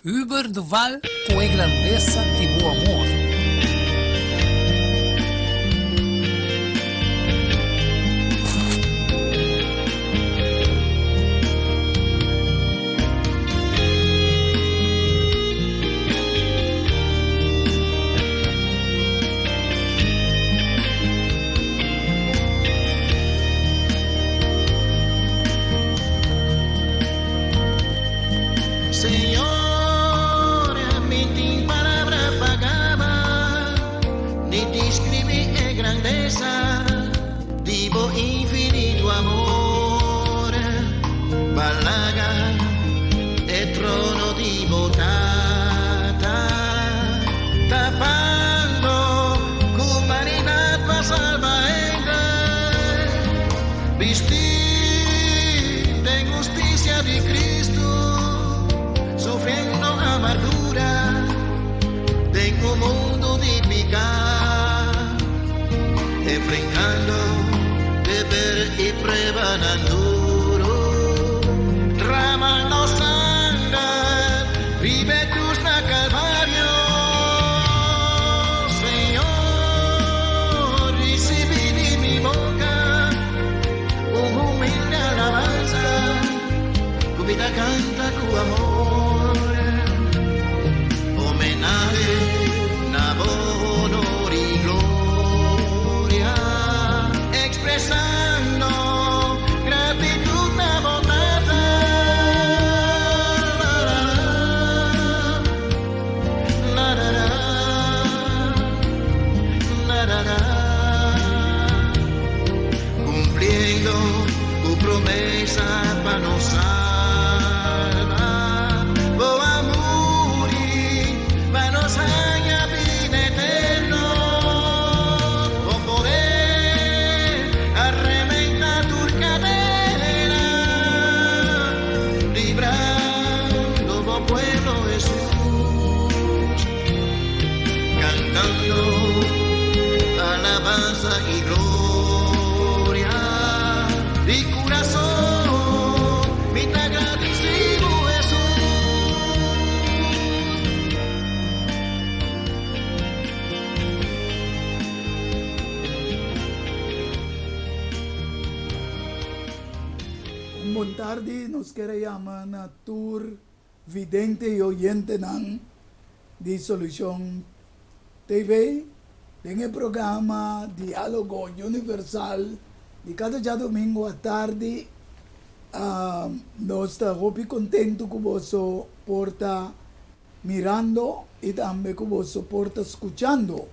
Hubert Duval cu e grandeza di bo amor. Señor, mi tin palabra pa gaba, ni describí e grandeza di bo infinito amor. Balaga e trono di bo Tata, tapando cu humanidad pa salba hende. Bisti den husticia di Cristo, sufriendo amargura den un mundo di pica, enfrentando deber y pruebanan duro, dramando sanger riba e cruz na Calvario. Señor, ricibi di mi boca un humilde alabanza, cu mi ta canta cu amor, homenahe na bo honor y gloria, expresando gratitud na bo Tata. La, la, la, la, la, la, la, la, cumpliendo tu promesa pa nos salva. Bo a muri pa nos haya bida eterno. Bo poder a reventa tur cadena, librando bo pueblo Jesús, cantando alabanza y gloria. Di corazón, mi ta agradecido Jesús. Un bon tardi, nos kier a yama na tur vidente y oyentenan di Solucion TV den e programa Dialogo Universal di cada djadomingo atardi. Nos ta hopi contento cu boso por ta mirando y tambe cu boso por ta scuchando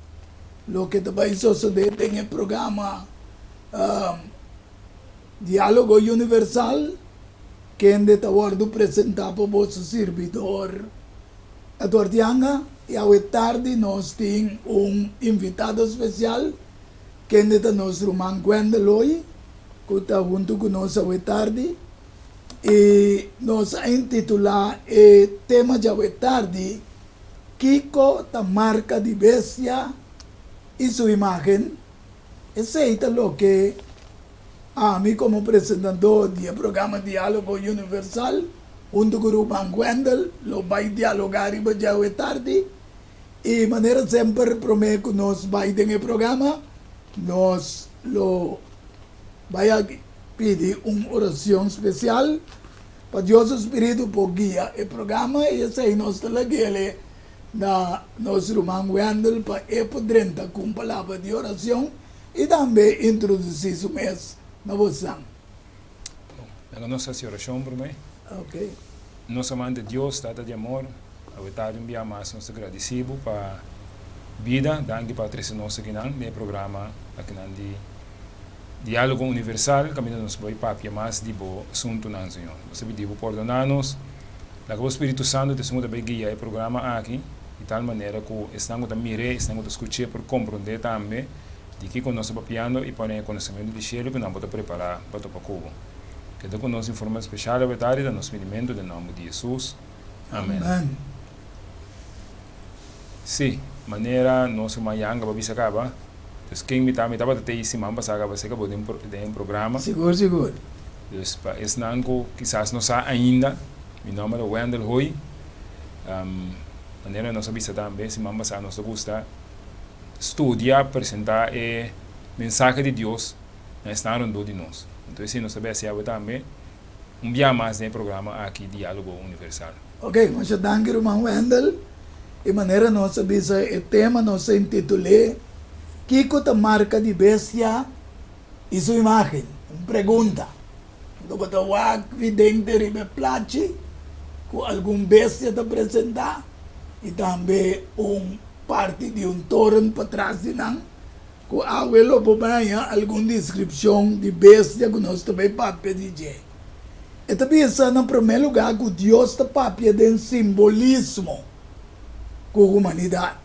loke ta bay sosode den e programa Dialogo Universal, kende ta wordo presenta pa boso sirbidor Edward Yanga. Y awe tardi nos tin un invitado special, kende ta nos ruman Gwendel Hoy, cu ta hunto cu nos awe tardi. Y nos a intitula e tema djawe tardi, Kico ta marca di bestia y su imagen? Esey ta loke ami como presentador di e programa Dialogo Universal hunto cu ruman Gwendel lo bay dialoga riba djawe tardi. Y manera semper prome cu nos bay den e programa nos lo bay a pidi un oracion special pa Dios su Spiritu por guia e programa y esey nos ta lagele na nos ruman Wendel pa e por drenta cu un palabra di oracion y tambe introduci su mes na bosan. Bon, laga nos haci oracion prome. Ok. Nos amante Dios, Tata di amor, awe tardi un bia mas nos ta gradici Bo pa bida, danki pa trece nos akinan den e programa akinan di Dialogo Universal, caminda nos bay papia mas di Bo asuntonan, Señor. Nos ta pidi Bo pordona nos. Laga bo Spiritu Santu ta esun ku ta bai guia e programa aki di tal manera ku esnan ku ta mir'é, esnan ku ta skuch'é por komprondé tambe di kiko nos ta papiando i pone e konosementu di shelu ku nan por ta prepará pa topa ku bo. Keda ku nos den forma speshal awe tardi ta nos pidimentu den nòmber di Hesus. Amen. Amen. Sí, manera nos ruman Yanga bo a bisa kaba, dus ken mi ta? Mi tabata te siman pasá kaba seka bo den den programa. Sigur, sigur. Dus pa esnan ku kisas no sa ainda. Mi nòmber ta Wendell Hoy. Manera nos a bisa tambe siman pasá nos ta gusta studia, presentá e mensahe di Dios na esnan rondó di nos. Anto esei nos ta besi awe tambe un bia mas den e programa aki Diálogo Universal. Ok, masha danki ruman Wendell. E manera nos a bisa e tema nos a intitul'é Kiko ta marka di bestia i su imágen? Un pregunta. Anto bo ta wak vidente riba e plachi ku algun bestia ta presentá i tambe un parti di un toren patras di nan ku awe lo por baña algun deskripshon di bestia ku nos ta bai papia di dje. E ta bisa na promé lugá ku Dios ta papia den simbolismo ku humanidat.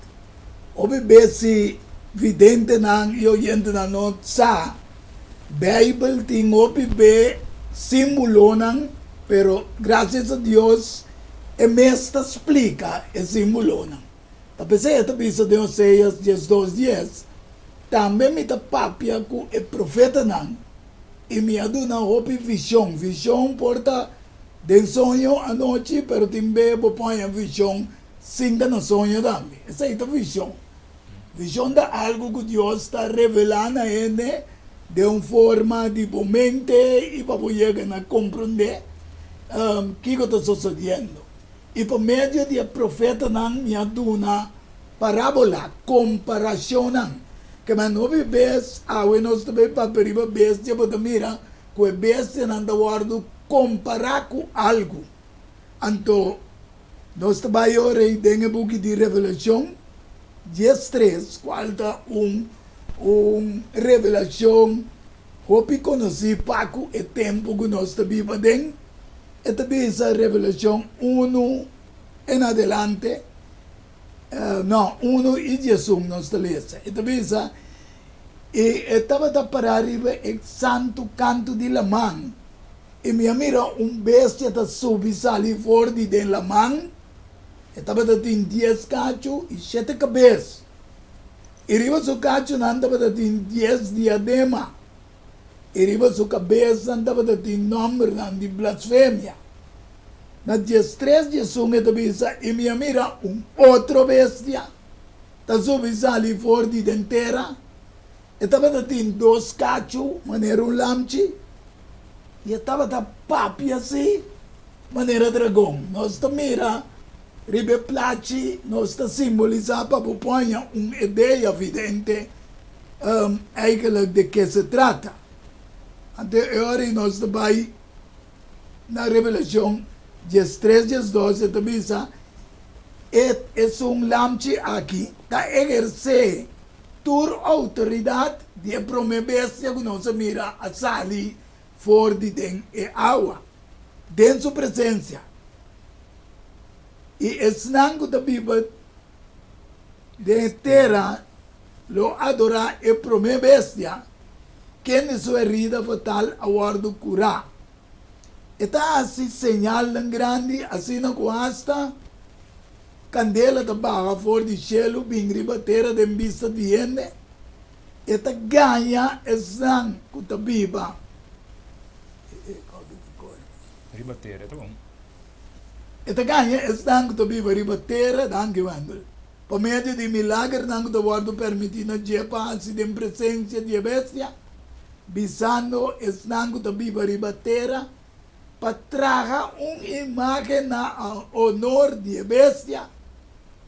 Hopi bes si videntenan i oyentenan no sa, Beibel tin hopi be símbolonan, pero grasias a Dios e mes ta splika e símbolonan. Ta p'esei e ta bisa den Oseas 12 dies, Tambe mi ta papia ku e profetanan i mi a duna hopi vishon. Vishon por ta den soño anochi, pero tin be bo por haña vishon sin ta na soño tambe. Esei ta vishon. Vishon ta algu ku Dios ta revelá na hende den un forma di bo mente i pa bo yega na komprondé kiko ta sosodiendo. I pa medio di e profetanan mi a duna parábola, komparashonnan. Kema hopi bes awe nos ta bai papia riba bestia, bo ta mira ku e bestianan ta wòrdu kompará ku algu. Anto nos ta bai ora ei den e buki di Revelashon 13, kual ta un un revelashon hopi konosí pa ku e tempu ku nos ta biba aden. E ta bisa Revelashon unu en adelante, no, unu i 11 nos ta lesa. E ta bisa, I e tabata pará riba e santu kantu di laman, i mi a mira un bestia ta subi sali for di den laman. E tabata tin dies kachu i shete kabes, i riba su kachunan tabata tin dies diadema. I riba su kabesnan tabata tin nòmbernan di blasfemia. Na 13 11 e ta bisa, I mi a mira un otro bestia ta subi sali for di den tera. E tabata tin dos kachu manera un lamchi, i e tabata papia si manera dragon. Nos ta mira riba e plachi, nos ta simbolisá pa bo por haña un idea vidente Eigenlijk de ke se trata. Anto e ora ei nos ta bai na Revelashon 13 12 e ta bisa, E esun lamchi aki ta ehersé tur outoridat di e promé bestia ku nos a mira a sali for di den e awa, den su presensia. I esnan ku ta biba den e tera lo adorá e promé bestia, kende su herida fatal a wòrdu kurá. E ta hasi señalnan grandi asina ku asta kandela ta baha for di shelu bin riba tera den bista di hende. E ta gaña esnan ku ta biba riba tera. Ta bon. E ta gaña esnan ku ta biba riba tera. Danki, Wendell. Pa medio di milagernan ku ta wòrdu permití na dje pa hasi den presensia di e bestia, bisando esnan ku ta biba riba tera pa traha un imágen na honor di e bestia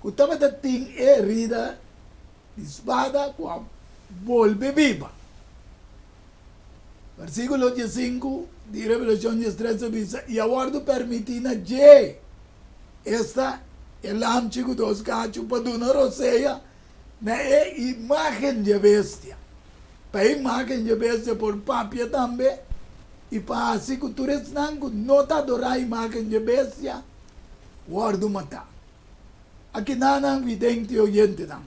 ku tabata tin e herida di spada ku a bolbe biba. Versíkulo 15 di Revelashon 13 ta bisa, I a wòrdu permití na dje. Esta e lamchi ku dos kachu pa duna rosea na e imágen dje bestia, pa e imágen dje bestia por papia tambe i pa hasi ku tur esnan ku no ta adorá imágen dje bestia wòrdu matá. Akinanan, vidente i oyentenan,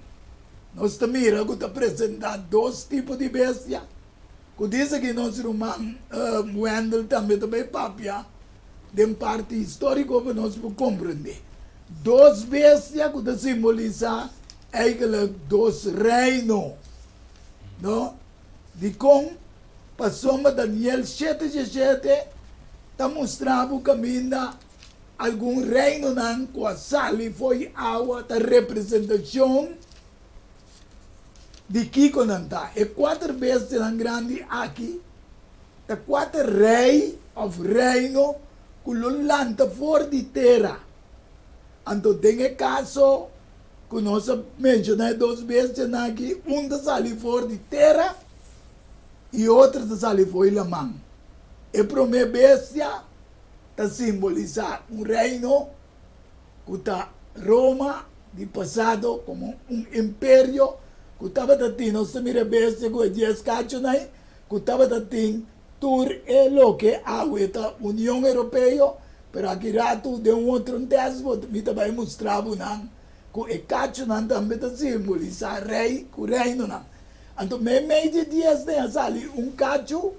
nos ta mira ku ta presentá dos tipo di bestia ku disa ki nos ruman Wendell tambe ta bai papia den parti históriko pa nos por komprendé. Dos bestia ku ta simbolisá eigentlik dos reino. No? Dikon? Pasobra Daniel 7:17 ta mustra bo kaminda. Algun reinonan ku a sali fo'i awa ta representashon di kiko nan ta. E kuater bestianan grandi aki ta kuater rei òf reino ku lo lanta for di tera. Anto den e kaso ku nos a menshoná e dos bestianan aki, un ta sali for di tera i otro ta sali fo'i laman. E promé bestia ta simbolisá un reino ku ta Roma di pasado komo un imperio ku tabata tin, nos ta mira e bestia ku e dies kachunan ei, ku tabata tin tur e loke awe ta Union Europeo, pero aki ratu den un otro tèst bo mi ta bai mustra bo nan ku e kachunan tambe ta simbolisá rei ku reinonan. Anto meimei di dies den a sali un kachu.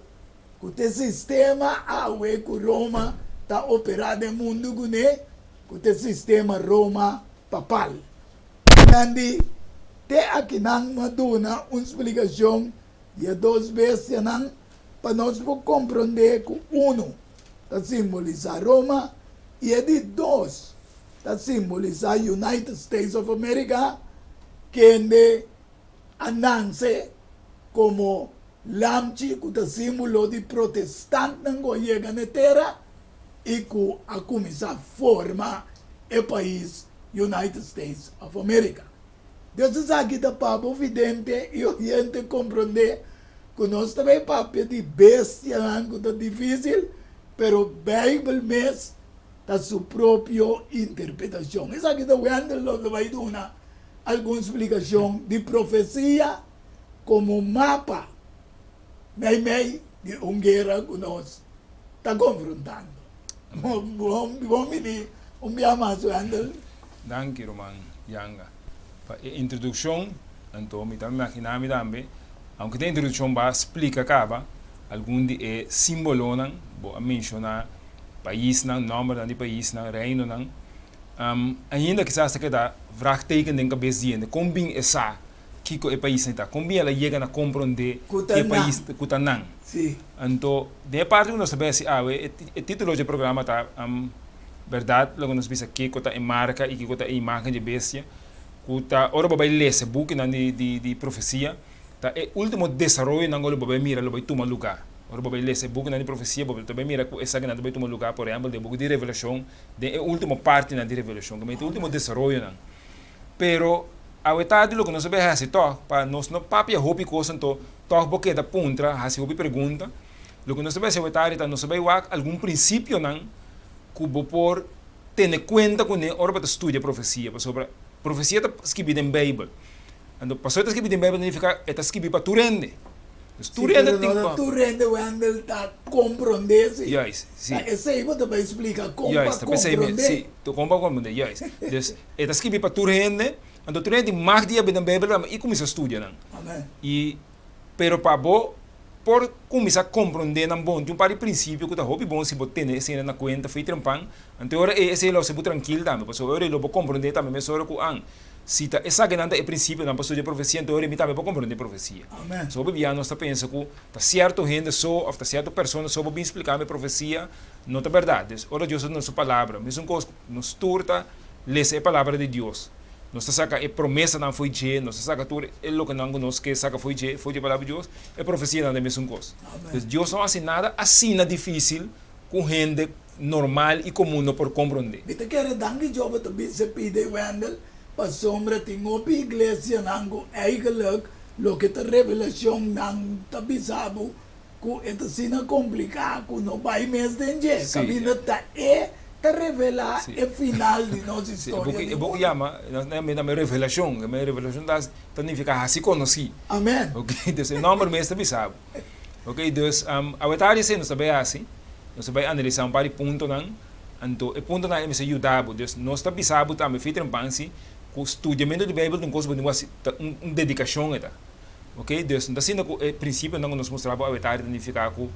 Ku t'e sistema awe ku Roma ta operá den mundu kuné, ku t'e sistema Roma papal. Nan di, Te akinan no a duna un splikashon di e dos bestianan pa nos por komprondé ku unu ta simbolisá Roma i e di dos ta simbolisá United States of America, kende a nanse komo lamchi ku ta símbolo di protestantnan ku a yega na e tera i ku a kuminsá forma e pais United States of America. Dios esaki ta pa bo vidente i oyente komprondé ku nos ta bai papia di bestianan ku ta difísil, pero Beibel mes ta su propio interpretashon. Esaki ta Wendell lo ta bai duna algun splikashon di profesia komo mapa meimei di un guera ku nos ta konfrontando. Bon bini un bia mas, Wendell. Danki ruman Yanga pa e introdukshon. Anto mi ta imaginá mi tambe, aunke den introdukshon bo a splika kaba algun di e simbolonan, bo a menshoná paisnan, nòmbernan di paisnan, reinonan. Ainda kisas ta keda vraagteken den kabes di hende, kon bin e sa kiko e paisnan ta? Kon bin el a yega na komprondé ki e pais ku ta nan? Anto, den e parti ku nos ta bai hasi awe, e titulo dje programa ta Bèrdat loke nos bisa kiko ta e marka i kiko ta e imágen dje bestia, ku ta ora bo bai lesa e bukinan di profesia, Ta e ultimo desaroyonan ku lo bo bai mira lo bai tuma lugá. Ora bo bai lesa e bukinan di profesia, bo ta bai mira ku esakinan ta bai tuma lugá, por ehèmpel, den e buki di Revelashon, den e ultimo partinan di Revelashon, ku ta e ultimo desaroyonan. Pero, awe tardi loke nos a bai hasi tòg, pa nos no papia hopi kos anto tòg bo keda puntra, hasi hopi pregunta, loke nos a bai hasi awe tardi ta nos a bai wak algun prinsipionan ku bo por tene kuenta kuné ora bo ta studia profesia, pasobra profesia ta skibí den Beibel. Anto pasobra e ta skibi den Bijbel significa e ta skibi pa tur hende. Dus tur Sí, hende pero tin no ta pa. tur hende Wendel ta comprende si. Juist, si. Ta esey bo ta bay splica con pa Juist, ta pesey mi, comprende. si, ta con pa comprende, juist. Dus e ta skibi pa tur hende, anto tur hende tin mag di habi den Bijbel tambe y cuminsa studia nan. Amen. Y pero pa bo por cuminsa comprende nan bon, tin un par di principio cu ta hopi bon si bo tene esey na cuenta fey trempan, anto e ora ey esey lo haci bo trankil tambe, pasobra e ora ey lo bo comprende tambe mesora cu an. Si ta esakinan ta e prinsipionan pa studia profesia, anto ora mi tambe por komprondé profesia. Amen. So hopi bia nos ta pensa ku ta sierto hende so òf ta sierto persona so por bin splika mi profesia, no ta bèrdat. Dus ora Dios ta duna su palabra, mesun kos ku nos tur ta lesa e palabra di Dios, nos ta saka e promesanan fo'i dje, nos ta saka tur e lokenan ku nos ke saka fo'i dje, fo'i di e palabra di Dios, e profesianan ta e mesun kos. Amen. Dus Dios no hasi nada asina difísil ku hende normal i komun no por komprondé. Mi ta kere danki Joba ta bisa pida i Wendel pasobra tin hopi iglesianan ku eigenlijk loke ta revelashon nan ta bisa bo ku e ta asina kompliká ku no bai mes den dje kaminda ta e ta revelá e final di nos historia di E buki mundu. yama tambe revelashon, revelashon ta nifiká hasi konosí. Amen. Ok, dus e nòmber mes ta bisa bo. Ok, dus awe tardi esei nos ta bai hasi, nos ta bai analisá un par di puntonan, anto e puntonan ei mester yuda bo. Dus nos ta bisa bo tambe Fitri en Pansi ku studiamentu di Beibel ta un kos ku bo tin ku hasi, ta un dedikashon e ta. Ok, dus no ta asina ku e prinsipionan ku nos mustra bo awe tardi ta nifiká ku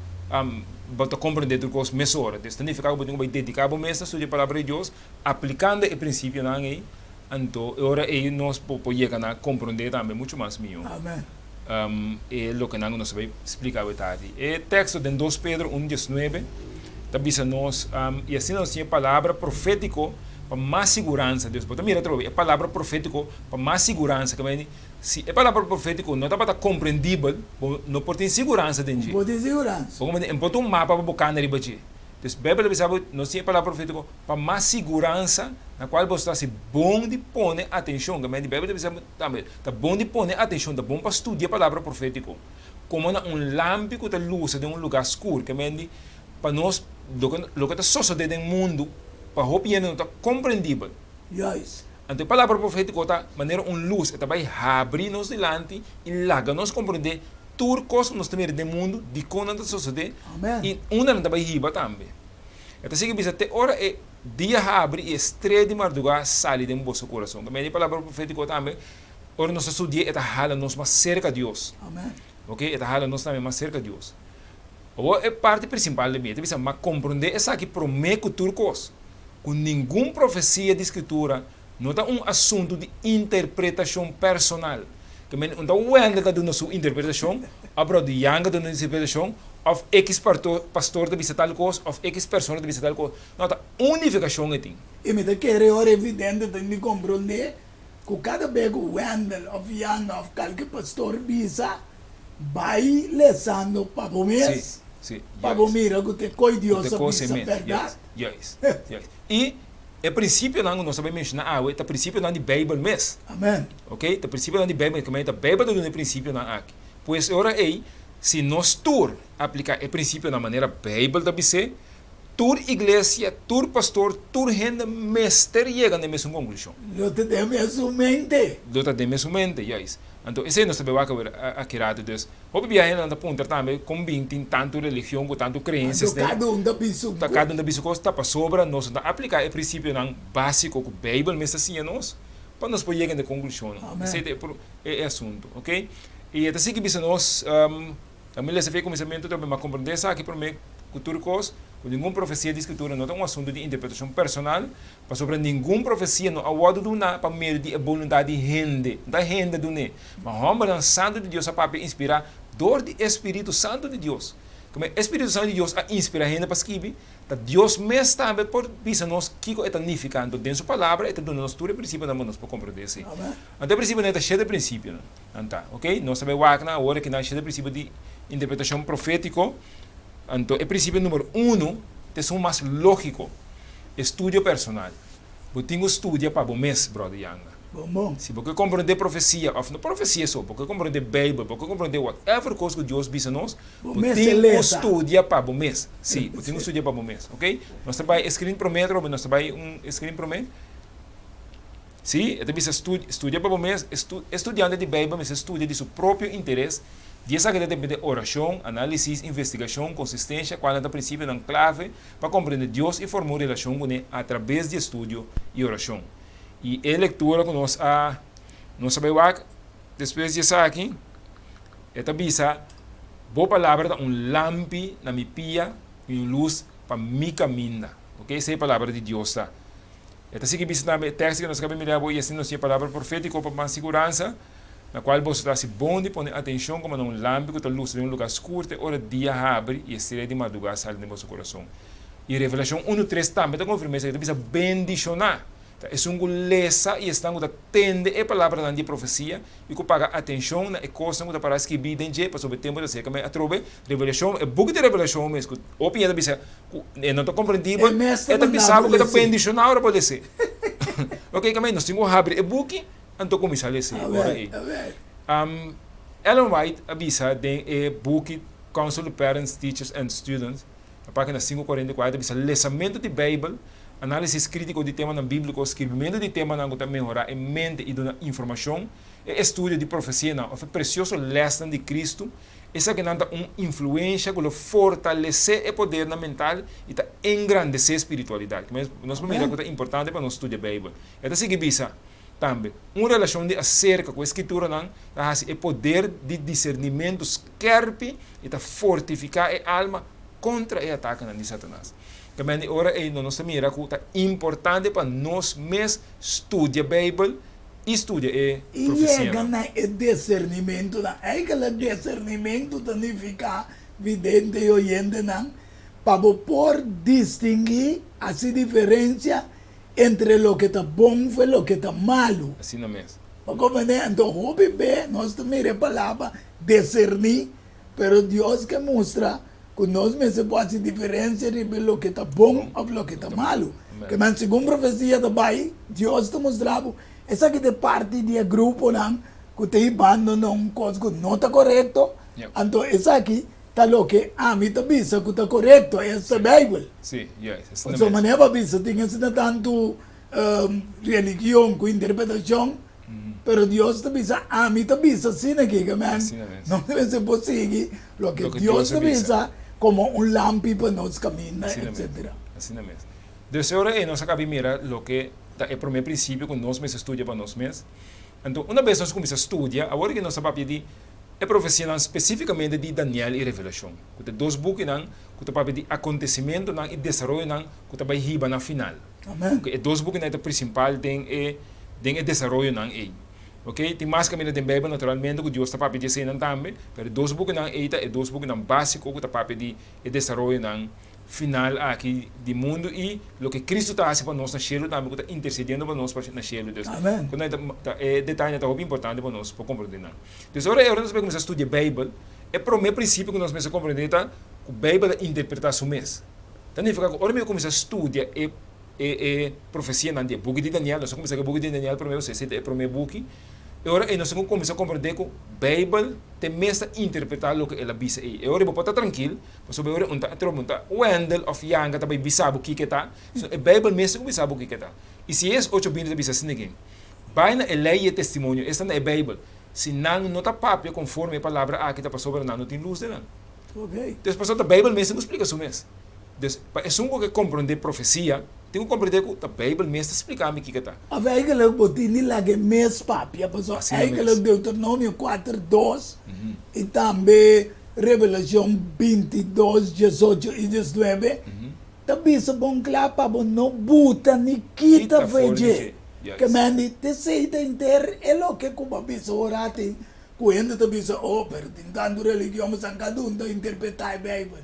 bo ta komprendé tur kos mesora. Dus ta nifiká ku bo tin ku bai dediká bo mes na studia e Palabra di Dios, aplikando e prinsipionan ei, anto e ora ei nos por yega na komprendé tambe muchu mas mihó. Amen. E lokenan ku nos ta bai splika awe tardi. E teksto den Dos Pedro un diesnuebe. Ta bisa nos, I asina nos tin e palabra profétiko pa mas siguransa. Dios, bo ta mira atrobe e palabra profétiko pa mas siguransa. Ke mei si e palabra profétiko no tabata komprendibel, bo no por tin siguransa den dje. Bo tin siguransa. Bo komprende? E por ta un mapa pa bo kanda riba dje. Dus Beibel ta bisa bo, nos tin e palabra profétiko pa mas siguransa, na kual boso ta hasi bon di pone atenshon. Ke mei di Beibel ta bisa bo tambe, ta bon di pone atenshon, ta bon pa studia e palabra profétiko, komo na un lampi ku ta lusa den un lugá skur. Ke mei di Pa nos, loke loke ta sosodé den mundu, pa hopi hende no ta komprendibel. Juist. Anto e palabra profétiko ta manera un lus, e ta bai habri nos dilanti i laga nos komprendé tur kos ku nos ta mira den mundu, dikon nan ta sosodé Amen. i unda nan ta bai hiba tambe. E ta sigui bisa, Te ora e dia habri i e strea di mardugá sali den boso kurason. Ta mira e palabra profétiko tambe, ora nos ta studi'é, e ta hala nos mas serka Dios. Amen. Oke, e ta hala nos tambe mas serka Dios. Awor e parti prinsipal di mi, e ta bisa, Ma komprondé esaki promé ku tur kos, ku ningun profesia di Skritura no ta un asuntu di interpretashon personal. Ke men un ta Wendel ta duna su interpretashon, òf Bròder Yanga ta duna interpretashon, òf ekis pastor ta bisa tal kos, òf ekis persona ta bisa tal kos. No, ta un nifikashon e tin. I mi ta kere ora evidente tin di komprondé ku kada be ku Wendel òf Yanga òf kalke pastor bisa, Bai lesando pa bo mes, pa bo mira ku te koi Dios a bisa bèrdat. Juist, juist. I e prinsipionan ku nos a bai menshoná awe ta prinsipionan di Beibel mes. Amen. Ok, ta prinsipionan di Beibel, ku ta Beibel ta duna e prinsipionan aki. Pues e ora ei, si nos tur apliká e prinsipionan manera Beibel ta bis'é, tur iglesia, tur pastor, tur hende mester yega na e mesun konklushon. Lo ta den mesun mente. Lo ta den mesun mente, juist. Anto esei nos ta bai wak awer aki rato. Dus, hopi biaha hendenan ta puntra tambe kon bin tin tantu religion ku tantu kreensias Anto kada un ta bisa un Ta kos. kada un ta bisa un kos, ta pasobra nos no ta apliká e prinsipionan básiko ku Beibel mes ta siña nos pa nos por yega na e konklushonnan. Amen. Esei ta e e asuntu, oke. I e ta sigui bisa nos, Ta mi lesa fi e kuminsamentu tambe, ma komprendé esaki promé ku tur kos, ku ningun profesia di Skritura no ta un asuntu di interpretashon personal, pasobra ningun profesia no a wòrdu duná pa medio di e boluntat di hende, no ta hende a dun'é, ma hòmbernan santu di Dios a papia inspirá dor di e spiritu santu di Dios. Komo e spiritu santu di Dios a inspirá hende pa skibi, ta Dios mes tambe por bisa nos kiko e ta nifiká. Anto den su Palabra e ta duna nos tur e prinsipionan pa nos por komprendé esei. Anto e prinsipionan ei ta shete prinsipionan. Nan ta. Ok, nos ta bai wak nan awor kinan shete prinsipio di interpretashon profétiko. Anto e prinsipio numero uno ta esun mas lógiko, estudio personal. Bo tin ku studia pa bo mes, bròder Yanga. Bon bon. Si bo ke komprondé profesia, òf no profesia so, bo ke komprondé Beibel, bo ke komprondé whatever kos ku Dios bisa nos, Bo bo mester tin ku lesa. studia pa bo mes. Sí, bo tin ku studia pa bo mes. Ok, nos ta bai e screen promé atrobe, nos ta bai un screen promé. Sí, e ta bisa studia pa bo mes. E studiante di Beibel mester studia di su propio interes. Di esaki ta depende orashon, análisis, investigashon, konsistensha, kualnan ta prinsipionan klave pa komprende Dios i forma un relashon kuné atrabes di estudio i orashon. I e lektura ku nos a nos a bai wak despues di esaki, e ta bisa, Bo palabra ta un lampi na mi pia i un lus pa mi kaminda. Oke, esei e palabra di Dios ta. E ta sigui bisa tambe e tekst ku nos kaba mira awor i asina nos tin e palabra profétiko pa mas siguransa, na kual boso ta hasi bon di pone atenshon komo na un lampi ku ta lusa den un lugá skur te ora dia habri i e strea di mardugá sali den boso kurason. I Revelashon unu tres tambe ta konfirma esaki, ta bisa, Bendishoná ta esun ku lesa i esnan ku ta tende e palabranan di e profesia i ku paga atenshon na e kosnan ku ta pará skibí den dje, pasobra e tempu ta serka. Atrobe, Revelashon, e buki di Revelashon mes ku hopi hende ta bisa, Ku e no ta komprendibel, E mes ta e ta manda bisa bo bo ku e ta lese. bendishoná ora bo les'é. Oke, kamba nos tin ku habri e buki, anto kuminsá les'é ora Amen, ei. amen. Ellen White a bisa den e buki Counsel to Parents, Teachers and Students, na página 544, a bisa, Lesamentu di Beibel, análisis krítiko di temanan bíbliko, skirbimentu di temanan ku ta mehorá e mente i duna informashon, e estudio di profesianan òf e presioso lèsnan di Kristu, Esakinan ta un influensha ku lo fortalesé e podernan mental i ta engrandesé spiritualidat. Nos por mira ku ta importante pa nos studia Beibel. E ta sigui bisa tambe, Un relashon di aserka ku e Skrituranan ta hasi e poder di disernimentu skèrpi i ta fortifiká e alma kontra e atakenan di Satanas. Tambe di ora ei nos ta mira ku ta importante pa nos mes studia Beibel i studia e I yega profesianan. na e desernimentunan. Eigenlijk desernimentu ta nifiká, vidente i oyentenan, Pa bo por distinguí, hasi diferensia entre loke ta bon for loke ta malu. Asina mes. Bo komprendé? Anto hopi be nos ta mira e palabra deserní, pero Dios ke mustra ku nos mester por hasi diferensia riba loke ta bon òf loke ta malu. Ke men segun profesia ta bai, Dios ta mustra bo esaki ta e parti di e gruponan ku ta hibando na un kos ku no ta korekto, anto esaki Ta loke ami ta bisa ku ta korekto, esta Beibel. Sí, juist. Asina Pasobra mes. manera bo a bisa tin asina tantu religion ku interpretashon, pero Dios ta bisa, ami ta bisa asina aki, ke men Asina mes. nos mester por sigui loke Loke Dios Dios ta a bisa. bisa komo un lampi pa nos kaminda, Asina mes. etsetera. Asina mes. Dus e ora ei nos a kabi mira loke ta e promé prinsipio ku nos mester studia pa nos mes. Anto una bes nos kuminsá studia, awor ki nos ta papia di E profesianan spesífikamente di Daniel i Revelashon, ku ta e dos bukinan ku ta papia di akontesimentunan i desaroyonan ku ta bai hiba na final. Amen. Oke, e dos bukinan ei ta prinsipal den e den e desaroyonan ei. Oke, tin mas kaminda den Beibel naturalmente ku Dios ta papia di eseinan tambe, pero e dos bukinan ei ta e dos bukinan básiko ku ta papia di e desaroyonan final aki di mundu i loke Cristo ta hasi pa nos na shelu tambe ku ta intersediendo pa nos na shelu. Dus, Amen. ku nan ta ta e detayenan ta hopi importante pa nos pa komprende nan. Dus ora ora nos bai kuminsá studia Beibel, e promé prinsipio ku nos mester komprendé ta ku Beibel ta interpretá su mes. Ta nifiká ku ora mi kuminsá studia e e e profesianan di e buki di Daniel, nos a kuminsá ku e buki di Daniel promé, pasobra esei ta e promé buki, e ora ei nos tin ku kuminsá komprendé ku Beibel te mes ta interpretá loke el a bisa ei. E ora ei bo por ta trankil, pasobra e ora ei un ta atrobe un ta Wendell òf Yanga ta bai bisa bo kiko e ta, sino e Beibel mes tin ku bisa bo kiko e ta. Isaías ocho binti ta bisa asina ke, Bai na e lei i e testimonio, esta na e Beibel. Si nan no ta papia konforme e palabra aki ta pasobra nan no tin lus den nan. Dus pasobra ta Beibel mes tin ku splika su mes. Dus pa esun ku ke komprondé profesia tin ku komprondé ku ta Beibel mes ta splika mi kiko ta. Of eigenlijk bo tin di laga e mes papia pasobra Asina mes. eigenlijk Deuteronomio kuater dos i tambe Revelashon 22, 18 i 19 Ta bisa bon kla pa bo no buta ni kita Kita for di for dje. dje. Ke Juist. men di t'esei ta henter e loke ku bo a bisa ora tin ku hende ta bisa, oh, pero tin tantu religion bo san kada un ta interpretá e Beibel.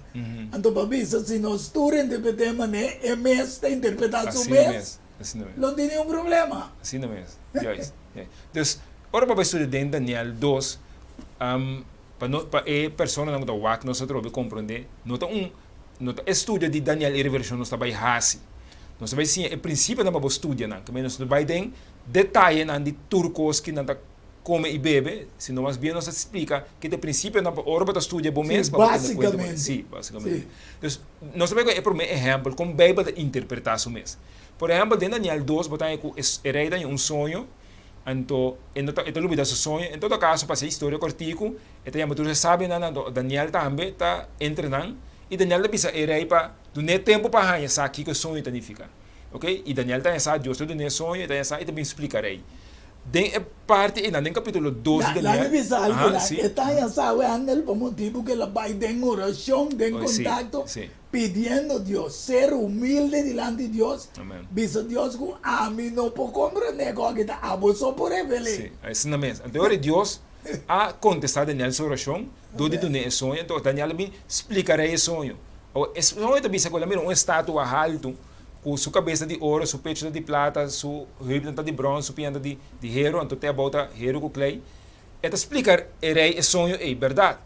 Anto bo a bisa si nos tur interpret'é manera e mes ta interpretá su Asina mes, mes, asina mes. lo tin niun problema. Asina mes. Juist. Juist. Dus, ora bo a bai studia den Daniel dos, pa no, pa e personanan ku ta wak nos atrobe komprondé, no ta un No ta e studio di Daniel i Revelashon nos ta bai hasi. Nos ta bai siña e prinsipionan pa bo studianan. Kemey nos no bai den detayenan di tur kos ki nan ta kome i bebe, sino mas bien nos ta splika ki ta e prinsipionan pa ora bo ta studia bo mes Sí, pa bo tene kuenta ku básikamente. Sí, básikamente. Sí. Dus, nos ta bai ku e promé ehèmpel kon Beibel ta interpretá su mes. Por ehèmpel, den Daniel dos bo ta haña ku e rei ta haña un soño, anto e no ta e ta lubidá su soño. En todo kaso, pa hasi e historia kòrtiku, E ta yama tur e sabionan, anto Daniel tambe ta entre nan, i Daniel ta bisa e rei pa dun'é tempu pa haña sa kiko e soño ta nifiká. Oke, i Daniel ta haña sa, Dios ta dun'é e soño, e ta haña sa i ta bin splika rei. Den e parti einan, den kapítulo dos di La Daniel, mi bisa algu aha, la, si, e ta haña sa Wendel pa motibu ku el a bai den orashon, den Oye, si, kontakto, si. pidiendo Dios, ser humilde dilanti Dios, Amen. bisa Dios ku ami no por komprendé ku aki ta abo so por revel'é. Si, asina mes. Anto e ora Dios a kontestá Daniel su orashon dor di dun'é e soño. Anto Daniel a bin splika rei e soño. Awor, e soño ta bisa ku el a mira un estatua haltu ku su kabes ta di oro, su pechu ta di plata, su heupnan ta di brons, su pianan ta di heru, anto te abou ta heru ku klei. E ta splika e rei e soño ei, bèrdat.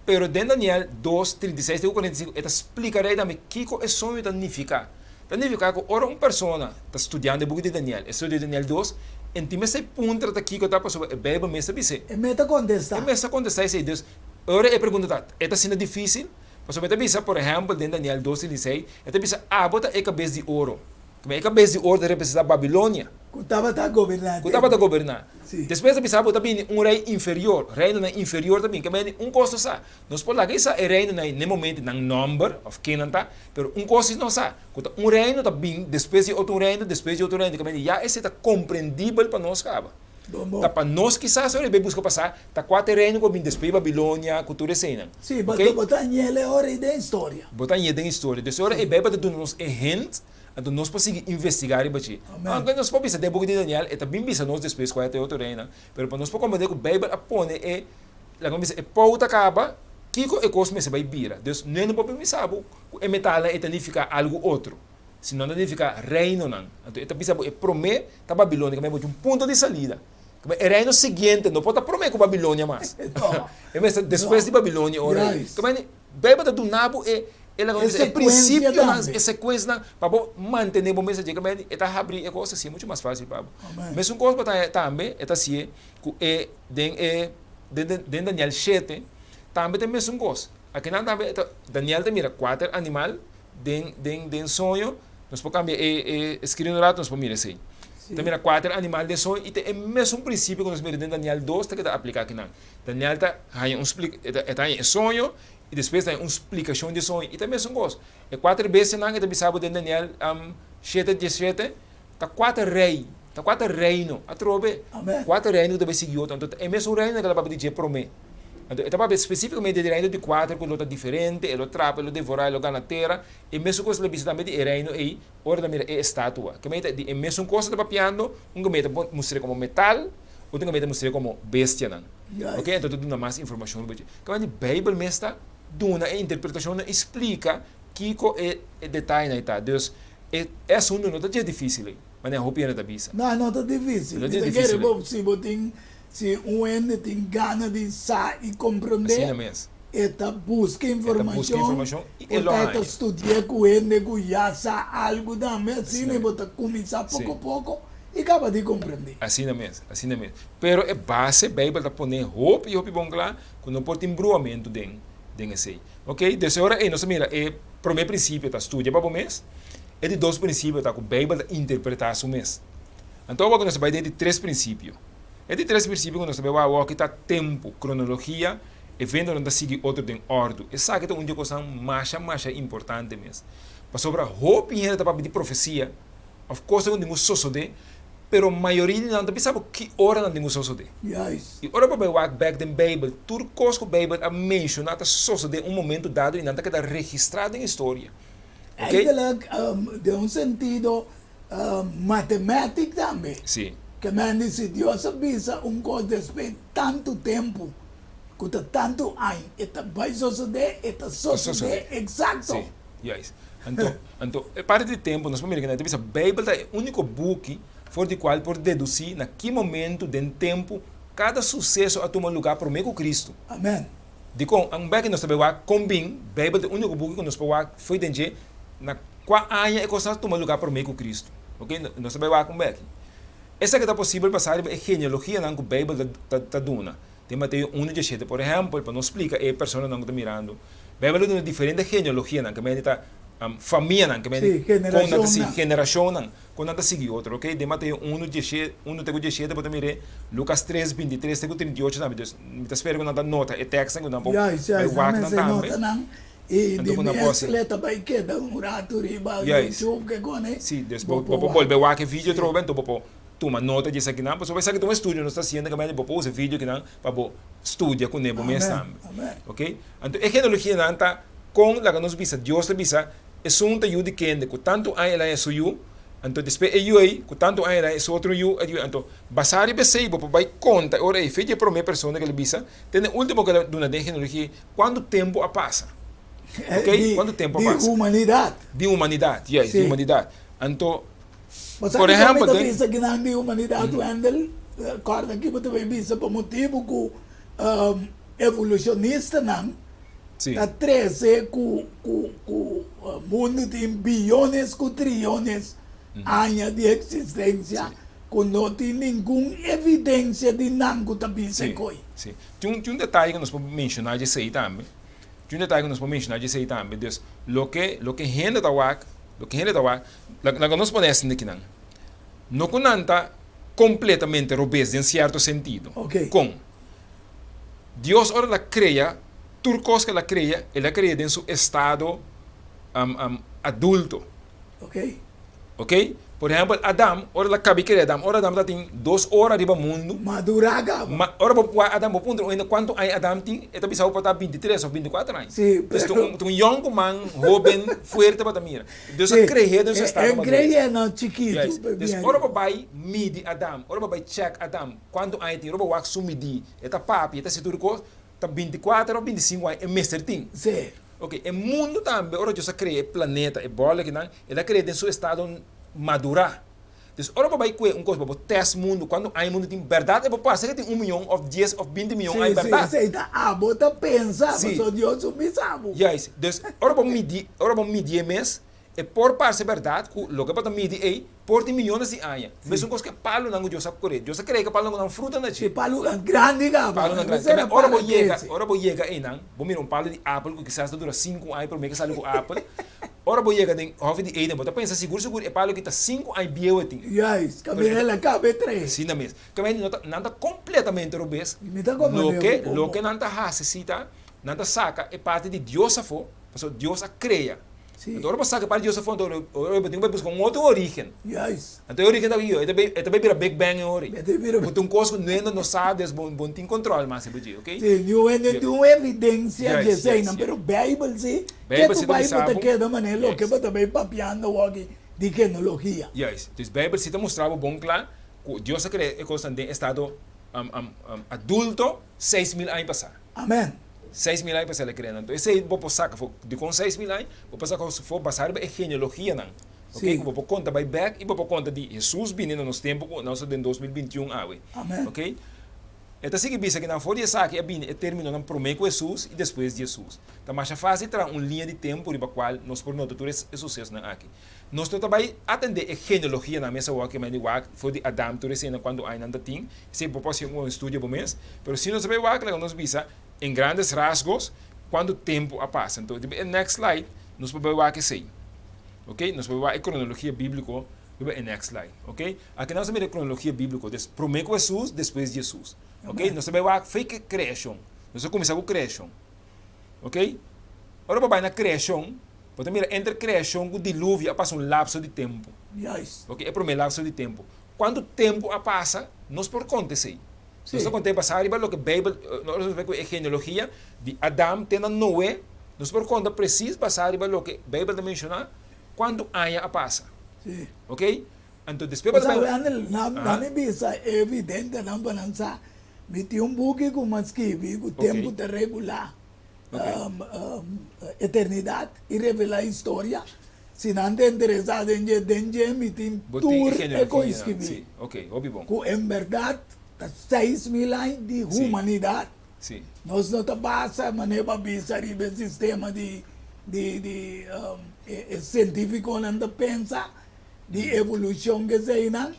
Pero den Daniel dos, 36 te ku 45 e ta splika rei tambe kiko e soño ta nifiká. Ta nifiká ku ora un persona ta studiando e buki di Daniel, e studia Daniel dos, e tin mester puntra ta kiko ta pasobra e Beibel mes ta bis'é. E mes ta kontestá. E mes ta kontestá esei. Dus, ora e pregunta ta, e ta asina difísil? Pasobra e ta bisa, por ehèmpel, den Daniel dos, 36, e ta bisa, Abo ta e kabes di oro. Kuma e kabes di oro ta representá Babilonia. Ku tabata goberná Ku tabata goberná. Sí. Despues ta bisa bo ta bini un rei inferior. Reinonan inferior ta bini. Ke mende un kos nos sa. Nos por laga sa e reinonan ei n'e momento nan nòmber òf ken nan ta, pero un kos si nos sa, ku ta un reino ta bin despues di otro un reino, despues di otro reino. Ke mende ya esei ta komprendibel pa nos kaba. Bon bon. Ta pa nos kisas ora e bai buska pasá ta kua ta e reino ku a bin despues di Babilonia ku tur eseinan. Sí, Oké? pasobra bo ta ñel e ora ei den historia. Bo ta ñel den historia. Dus e ora ei Beibel ta duna nos e hint. Anto nos por sigui investigá riba dje. Amen. Aunke nos por bisa den buki di Daniel, e ta bin bisa nos despues kua ta e otro reinan, pero pa nos por komprendé ku Beibel a pone e, laga mi bisa, e pouta kaba, kiko e kos mester bai bira. Dus no hende por bin bisa bo ku e metalnan ei ta nifiká algu otro, sino nan ta nifiká reinonan. Anto e ta bisa bo e promé ta Babilonia, kamba bo tin un punto di salida. Kamba e reino siguiente no por ta promé ku Babilonia mas. E mester despues di Babilonia ora ei. Kamba Beibel ta duna bo e e laga nos bisa e prinsipionan, e sekuensianan pa bo mantené bo mes dje. Kamba e ta habri e kos asi muchu mas fásil pa bo. Mesun kos bo ta haña tambe e ta hasié ku e den e den Daniel shete tambe ta e mesun kos. Akinan tambe e ta Daniel ta mira kuater animal den den den soño. Nos por kambia e e screen un rato nos por mira esei. Ta mira kuater animal den soño i ta e mesun prinsipio ku nos mira den Daniel dos ta keda apliká akinan. Daniel ta haña un spli e ta e ta haña e soño i despues ta haña un splikashon di e soño i ta e mesun kos. E kuater bestianan e ta bisa bo den Daniel shete diesshete ta kuater rei, ta kuater reino atrobe. Kuater reino ku ta bai sigui otro. Anto ta e mesun reino ku el a papia di dje promé. Anto e ta papia spesífikamente di reino di kuater ku lo ta diferente, e lo trapa, e lo devorá, e lo gana tera. E mesun kos lo bisa tambe di e reino ei ora ta mira e estatua. Ke mei ta di e mesun kos ta papiando, un ke mei ta mustr'é komo metal, otro ke mei ta mustr'é komo bestianan. Ok, anto ta duna mas informashon riba dje. Ke mei di Beibel mes ta duna e interpretashonnan i splika kiko e detayenan ei ta. Dus, e asuntu no ta dje difísil ei, manera hopi hende ta bisa. No, no ta difísil. No ta Mi ta kere difísil ei. bo si bo tin, si un hende tin gana di sa i komprondé. Asina mes. E ta buska E ta buska informashon, informashon i e por lo ta e ta haña. studia ku hende ku ya sa algu tambe, asina Asina i bo mes. ta kuminsá Sí. poko poko i kaba di komprendé. Asina mes, asina mes. Pero e base Beibel ta pone hopi hopi bon kla ku no por tin bruamentu den den esei. Oke, des e ora ei nos a mira e promé prinsipio ta studia pa bo mes, e di dos prinsipio ta ku Beibel ta interpretá su mes. Anto awor ku nos ta bai den e di tres prinsipio. E di tres prinsipio ku nos ta bai wak awor aki ta tempu, kronologia, Eventonan ta sigui otro den òrdu. Esaki ta un di e kosnan masha masha importante mes. Pasobra hopi hende ta papia di profesia òf kosnan ku tin ku sosodé, pero mayoria di nan ta bisa bo ki ora nan tin ku sosodé. I ora bo bai wak bèk den Beibel, tur kos ku Beibel a menshoná ta sosodé un momentu dado i nan ta keda registrá den historia. Oké? Eigenlijk, den un sentido matemátik tambe. Sí. Ke men di si Dios a bisa un kos despues tantu tempu, ku ta tantu añ, e ta bai sosodé, e ta sosodé eksakto. Sí, juist. Anto, anto e parti di tempu nos por mira kinan, e ta bisa Beibel ta e úniko buki for di kual por dedusí na ki momentu den tempu kada suseso a tuma lugá promé ku Kristu. Amèn. Dikon? Un bèki nos ta bai wak kon bin Beibel ta e úniko buki ku nos por wak fo'i den dje na kua aña e kosnan a tuma lugá promé ku Kristu. Oke, nos ta bai wak un bèki. Esaki ta posibel basá riba e genealogianan ku Beibel ta ta duna. Den Mateo unu dieshete, por ehèmpel, pa nos splika e personanan ku ta mirando, Beibel ta duna diferente genealogianan, ke mende ta famianan, ke mende Sí, kon nan ta sigui, generashonnan. generashonnan, kon nan ta sigui otro, oke. Den Mateo unu dieshe, unu te ku dieshete bo ta mir'é, Lukas tres, bintitres te ku trinta i ocho tambe. Dus, mi ta spera ku nan ta nota e tèkstnan ku nan por Juist, bai juist, nan wak nan mester tambe. nota nan i Anto di ku nan por hasi. meskle ta bai keda un ratu riba Juist. YouTube ke kone, Sí, dus bo bo por bo por wak. bolbe wak e video Sí. atrobe, anto bo por Tuma nota di esakinan, pasobra esaki ta un estudio nos ta hasiendo kaminda bo por usa e video kinan pa bo studia kuné bo mes Amen, tambe. amen. Ok? Anto e genealogianan ta kon laga nos bisa Dios ta bisa esun ta yu di kende ku tantu aña el a haña su yu, anto despues e yu ei ku tantu aña el a haña su otro yu, e yu anto basá riba esei bo por bai konta e ora ei fe di e promé persona ku el a bisa te na e último ku el a duna den genealogia ei kuantu tempu a pasa. Ok? Di, Kuantu tempu a di pasa. humanidat. Di humanidat, juist, di Sí. humanidat. Anto Bo sa Por dikon mi ehèmpel, ta den. bisa kinan di humanidat, Wendell? Kòrda ki bo ta bay bisa pa motibu ku evolushonistanan Sí. ta trese ku ku ku mundu tin biyones ku triyones aña di eksistensia Sí. ku no tin ningun evidensia di nan ku ta bisa Sí, koi. sí. Tin un tin un detaye ku nos por menshoná dje esei tambe. Tin un detaye ku nos por menshoná dje esei tambe. Dus, loke loke hende ta wak, loke hende ta wak, Laga nos pone esaki kinan. No ku nan ta kompletamente robes den sierto sentido. Kon? Dios ora el a krea tur kos ku el a krea, el a krea den su estado adulto. Ok? Por ehèmpel, Adam, ora el a kabi krea Adam, ora Adam tatin dos ora riba mundu. Madurá kaba. Ma ora bo wak Adam, bo puntra un hende kuantu aña Adam tin, e ta bisa bo por ta bintitres òf bintikuater aña. Sí, Pues pero. ta un, ta un yònkuman hóben fuerte bo ta mira. Dios a Sí, krehé den su e, estado e madurez. krehé no chikitu, Juist. pe Dus bien. ora bo bai midi Adam, ora bo bai chèk Adam kuantu aña e tin, ora bo wak su midí, e ta papia, e ta hasi tur kos, ta bintikuater òf bintisinku aña e mester tin. Sí. Ok, e mundu tambe ora Dios a krea e planeta, e bòl akinan, el a krea den su estado madurá. Dus ora bo bai kue un kos pa bo tèst mundu kuantu aña mundu tin, bèrdat e por parse ke tin un mion òf dies òf binti mion aña, Sí, sí, bèrdat? esei ta abo ta pensa, Sí. pasobra Dios un bisa bo. Juist. Dus ora bo midi, ora bo midi e mes, e por parse bèrdat ku loke bo ta midi ei por tin miyones di aña. Mesun kos ku e palunan ku Dios a kore. Dios a krea ku e palunan ku nan fruta na dje. E palunan grandi kaba. Palunan grandi. Mester a Ora bo para yega, krese. ora bo yega einan, bo mira un palu di apel ku kisas ta dura sinku aña promé ke sali ku apel. Ora bo yega den Hòfi di Eden, bo ta pensa sigur sigur e palu aki ta sinku aña bieu e tin. Juist, kaminda el a kaba e tres. Asina mes. Kaminda no ta, nan ta kompletamente robes. Mi ta komprendé Loke, bo. loke nan ta hasi si ta, nan ta saka e parti di Dios afó, pasobra Dios a krea. Sí. Anto ora bo saka e parti di Dios afó, anto ora bo tin ku bai buska un otro orígen. Juist. Anto e orígen ta kiko? E ta bai, e ta bai bira Big Bang e ora ei. E ta bira. Ku ta un kos ku nunca no sa, dus bo, bo no tin kontròl mas riba dje, oké? Sí, niun hende tin un evidensia Juist, di eseinan, juist, pero Bijbel sí. Ke Bijbel tu sí ta bai bisa bo ta bo. keda manera loke Juist. bo ta bai papiando awor di genealogia. Juist. Dus Bijbel sí ta mustra bo bon kla ku Dios a krea e kosnan den estado adulto 6000 aña pasá. Amen. 6000 aña pasá el a krea nan. Enton esei bo por saka for dikon 6000 aña? Bo por saka for basá riba e genealogianan. Sí. Ok, ku bo por konta bai bèk i bo por konta di Hesus bini na nos tempu ku nos ta den 2021 awe. Amen. Ok. E ta sigui bisa ku nan for di esaki a bini e términonan promé ku Hesus i despues di Hesus. Ta masha fásil traha un liña di tempu riba kual nos por nota tur e susesonan aki. Nos no ta bai atendé e genealogianan mes awor ke men di wak for di Adam tur eseinan kuantu añanan ta tin. Esei bo por hasi un estudio bo mes. Pero si nos ta bai wak laga nos bisa en grandes rasgos kuantu tempu a pasa. Anto riba e next slide nos por bai wak esei. Ok, nos por bai wak e kronologia bíbliko riba e next slide. Ok, aki nos ta mira e kronologia bíbliko des promé ku Hesus despues di Hesus. Ok, nos ta bai wak fei ke kreashon. Nos ta kuminsá ku kreashon. Ok, ora bo bai na kreashon Bo ta mira entre kreashon ku diluvio a pasa un lapso di tempu. Juist. Ok, e promé lapso di tempu. Kuantu tempu a pasa, nos por konta esei. Sí. Nos ta konta e basá riba loke Beibel, nos ta ku e genealogia di Adam te na Noé, nos por konta presis basá riba loke Beibel ta menshoná kuantu aña a pasa. Sí. Ok, anto despues bo ta Bo sa, bai. Wendel, na na mi bisa e evidentenan pa nan sa, mi tin un buki ku mi a skibi ku tempu ta regulá. Eternidad y revela historia. Si nan ta interesa den dje, den dje mi tin tur e cu escribi. Cu en berdad ta 6000 aña di humanidad. Nos no ta basa manera bo a bisa riba e sistema di di e cientificonan ta pensa di evolucion keseinan.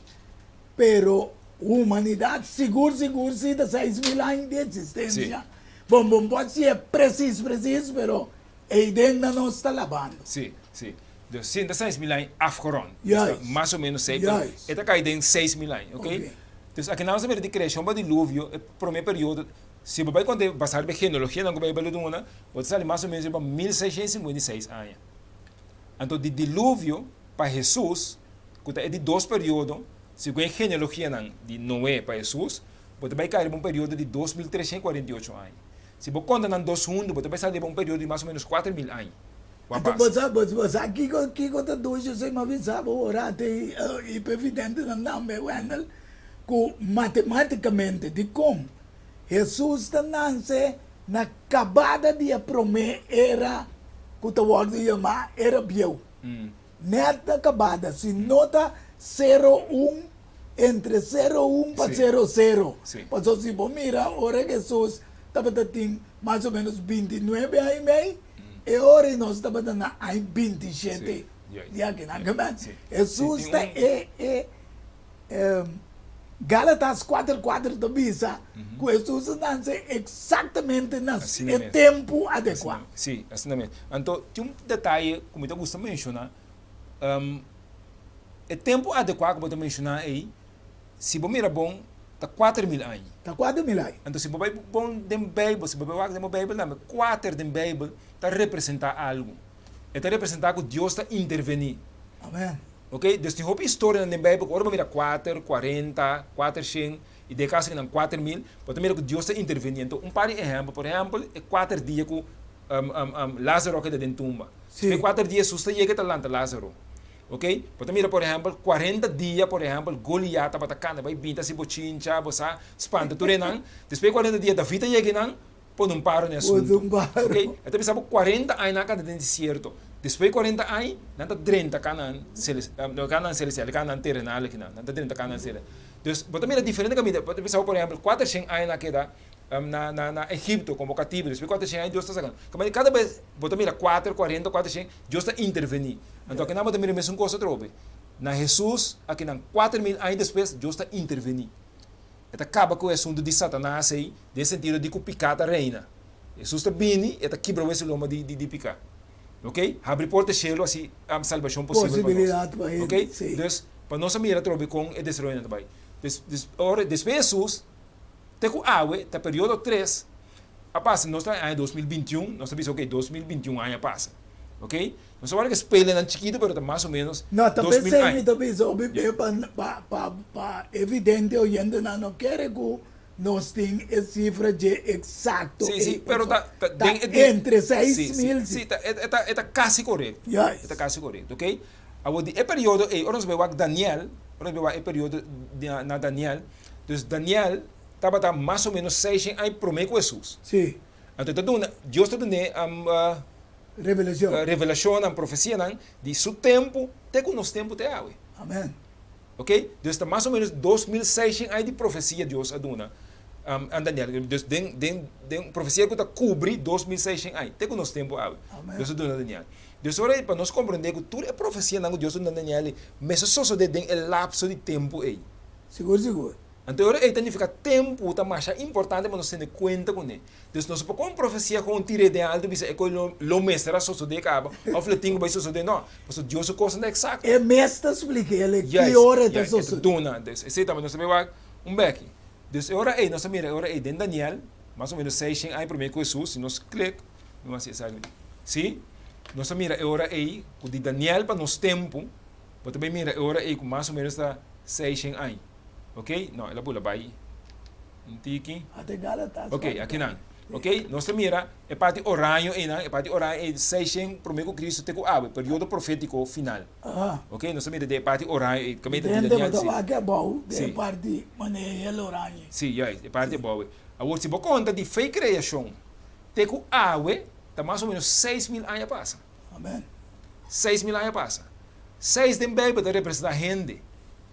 Pero humanidad sigur sigur si ta 6000 aña di existencia. Bon bon por si'e precies precies pero eyden na nos ta labando. Si, si. Dus si ta 6000 aña afgerond. Dus ta Juist. mas o menos sei, pero Juist. e ta kai den 6000 aña, ok? Ok. Dus aki nan nos ta mira di creacion pa diluvio, e prome periodo, si bo bai konta basa riba e genealogianan ku Bijbel a duna, bo ta sali mas o menos riba 1656 aña. Anto di diluvio pa Hesus, ku ta e di dos periodo, segun e genealogianan di Noe pa Hesus, bo ta bai kai riba un periodo di 2348 aña. Si bo konta nan dos huntu, bo ta bai sali riba un periodo di mas o ménos 4000 aña ku a Anto pasa. bo sa, bo bo sa kiko, kiko ta dushi esei? Mi a bisa bo ora te i previdentenan tambe, Wendell, ku matematikamente dikon Hesus ta nanse na kabada di e promé era ku ta wòrdu yamá era bieu. Nèt na kabada, si no ta sero un, entre sero un pa sero sero. Pasobra si bo mira ora Hesus tabata tin mas o ménos 29 aña i mei, e ora ei nos tabata na aña 27 di akinan. Hesus ta e e Gálatas kuater kuater ta bisa ku Hesus a nanse eksaktamente na e tempu adekuá. Sí, asina mes. Anto, tin un detaye ku mi ta gusta menshoná. E tempu adekuá ku bo ta menshoná ei, si bo mira bon, ta 4000 aña. Ta 4000 aña. Anto, si bo bai bon den Beibel, si bo bai wak den bo Beibel tambe, kuater den Beibel ta representá algu. E ta representá ku Dios ta intervení. Amèn. Ok, dus tin hopi historianan den Bijbel ku ora bo mira kuater, kuarenta, kuatershen, i den e kaso akinan 4000, bo ta mira ku Dios ta intervení. Anto un par di ehèmpel, por ehèmpel, e kuater dia ku Lázaro a keda den tumba. Despues di kuater dia Hesus ta yega i ta lanta Lázaro. Ok, bo ta mira por ehèmpel 40 dia, por ehèmpel, Goliat tabata kanta bai binti hasi bochincha, bo sa, spanta tur enan. Despues di 40 dia David ta yega einan. pone un paro na e Pone asuntu. un paro. Ok? E ta bisa bo 40 aña nan a kanta den desierto. Despues di 40 aña nan ta drenta Canaan celes, no Canaan celestial, Canaan terrenal aki nan. Nan ta drenta Canaan celestial. Dus bo ta mira diferente kaminda. Bo ta bisa bo por ehempel 400 aña nan a keda na na na Egipto komo katibu. Despues di 400 aña Dios ta saka nan. Kaminda kada bes bo ta mira kuater, kuarenta, 400, Dios ta intervení. Anto aki nan bo ta mira e mesun kos atrobe. Na Hesus, akinan 4000 aña despues, Dios ta intervení. E ta kaba ku e asuntu di Satanas ei den sentido di ku piká ta reina. Hesus ta bini, e ta kibra wes e lomba di di piká. Ok? Habri porta e shelu hasi salbashon posibel pa nos. Posibilidat pa hende, Ok? si. Dus, pa nos a mira atrobe kon e desaroyonan ta bai. Dus, dus ora despues Hesus te ku awe ta periodo tres a pasa, nos ta aña 2021, nos ta bisa ok 2021 aña a pasa. Ok? Nos a wak e spelenan chikitu pero ta mas o menos No, ta 2000 pesey aña. mi ta bisa hopi be pa pa pa pa evidente oyentenan no kere ku nos tin e sifra dje eksakto Sí, sí, ei pero pasobra ta ta ta den e den entre seis sí, sí, mil sí, sí. ta e ta e ta kasi korekto. Juist. E ta kasi korekto, ok. Awor di e periodo ei ora nos bai wak Daniel, ora nos bai wak e periodo di na na Daniel, dus Daniel tabata mas o menos seishen aña promé ku Hesus. Sí. Anto e ta duna, Dios ta dun'é Revelashon. Revelashonnan, profesianan di su tempu te ku nos tempu te awe. Amen. Ok, dus ta mas o menos 2600 aña di profesia Dios a duna a Daniel. Dus den, den, den profesia ku ta kubri 2600 aña te ku nos tempu awe. Amen. Dios a duna Daniel. Dus ora pa nos komprendé ku tur e profesianan ku Dios a duna Daniel ei mester sosodé den e lapso di tempu ei. Sigur, sigur. Anto e ora ei ta nifiká tempu ta masha importante pa nos tene kuenta kuné. Dus nos no por kon profesia kon un tir'é den altu bisa e kos lo lo mester a sosodé kaba òf lo tin ku bai sosodé. No, pasobra Dios su kosnan ta eksakto. E mes ta splika el e ki Juist, ora e ta juist, e ta sosodé. duna. Dus esei tambe nos ta bai wak un beki. Dus e ora ei nos ta mira e ora ei den Daniel, mas o menos seishen aña promé ku Hesus, si nos klik, mi wak si esaki, si, nos ta mira e ora ei ku di Daniel pa nos tempu, bo ta bai mira e ora ei ku mas o menos ta seishen aña. Ok, no, el a bula bai un tiki. Ate Galatas. Ok, aki nan. Ok, nos ta mira e parti oraño einan, e parti oraño ei 600 prome ku Cristo te ku awe, periodo profétiko final. Aha. Ok, nos ta mira den e parti oraño ei, kaminda di Dente Daniel, bo ta si. wak abou, den Si. e parti manera el oraño. Si, juist, e parti abou ei. Awor, si bo konta di fe kreashon te ku awe, ta mas o menos 6000 aña pasa. Amen. 6000 aña pasa. Seis den Bijbel ta representa hende.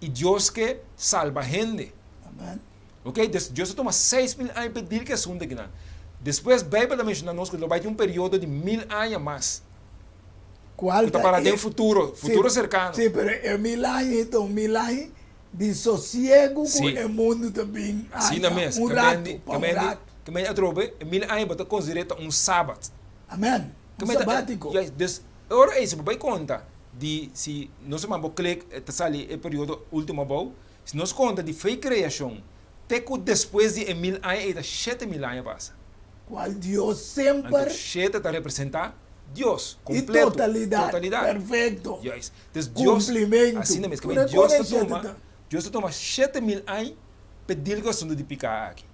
I Dios ke salba hende. Amen. Ok, dus Dios a tuma 6000 aña pa e deal ku e asuntu akinan. Despues Bijbel ta menshoná nos ku lo bai tin un periodo di 1000 aña mas. Kual Ku ta ta para e den futuro, Sí, futuro serkano. sí, pero e 1000 aña ei ta un 1000 aña di sosiegu ku Sí. e mundu ta bin Asina haña mes. un Ke ratu, mendi, pa ke un mendi, ratu. ke mendi atrobe, e 1000 aña bo ta konsider'é ta un sabat. Amen. Ke Un mendi ta, sabátiko. juist, dus e ora ei si bo bai konta di si nos a bo klik e ta sali e periodo ultimo abou, si nos konta di fe kreashon te ku despues di e 1000 aña ei ta 7000 aña pasa. Kual Dios semper. Anto shete ta representa Dios, I kompleto, totalidat, totalidat. perfekto, Juist. Dus Dios, kumplimentu. asina mes, Tur kende e Dios ta kos shete tuma, ta. Dios ta tuma 7000 aña pa e deal ku e asuntu di piká aki.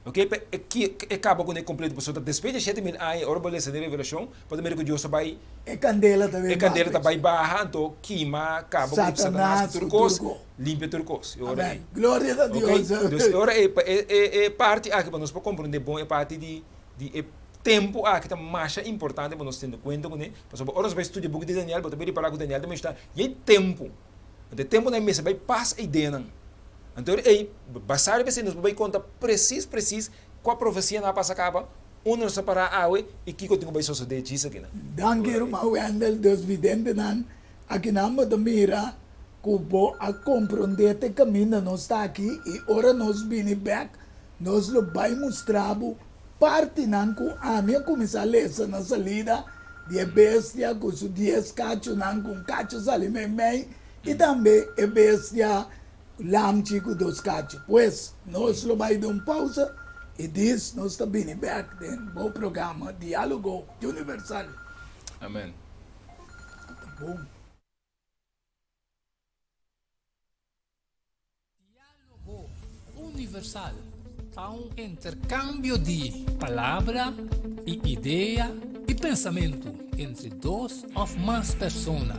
Ok, pa e ki e kaba kuné kompleto, pasobra ta despues di 7000 aña, ora bo lesa den Revelashon, bo ta mira ku Dios ta bai, E kandela ta e bai kandela baha ta bai baha, anto kima, kaba ku Satanas Satanas ku tur ku tur kos, kos. limpia tur kos. E ora Amèn. ei. Gloria ta Ok, Dios. dus e ora ei, pa e e e parti aki pa nos por komprendé bon e parti di di e tempu aki ta masha importante pa nos tene kuenta kuné, pasobra ora nos bai studia buki di Daniel, bo ta bai ripará ku Daniel ta menshoná yei tempu. Anto e tempunan ei mester bai pas e ideanan. Anto ora ei, basá riba esei nos por bai konta presis presis kua profesia nan a pasa kaba, unda nos ta pará awe i kiko tin ku bai sosodé djis akinan. Danki ruman Wendel, dus videntenan akinan bo ta mira ku bo a komprondé te kaminda nos ta aki i ora nos bini bèk nos lo bai mustra bo partinan ku ami a kuminsá lesa na salida di e bestia ku su dies kachunan ku un kachu sali meimei i tambe e bestia lamchi ku dos kachu. Pues, nos lo bai den un pausa i dis nos ta bini bèk den bo programa Diálogo Universal. Amen. Ta bon. Diálogo Universal ta un interkambio di palabra i idea i pensamentu entre dos òf mas persona.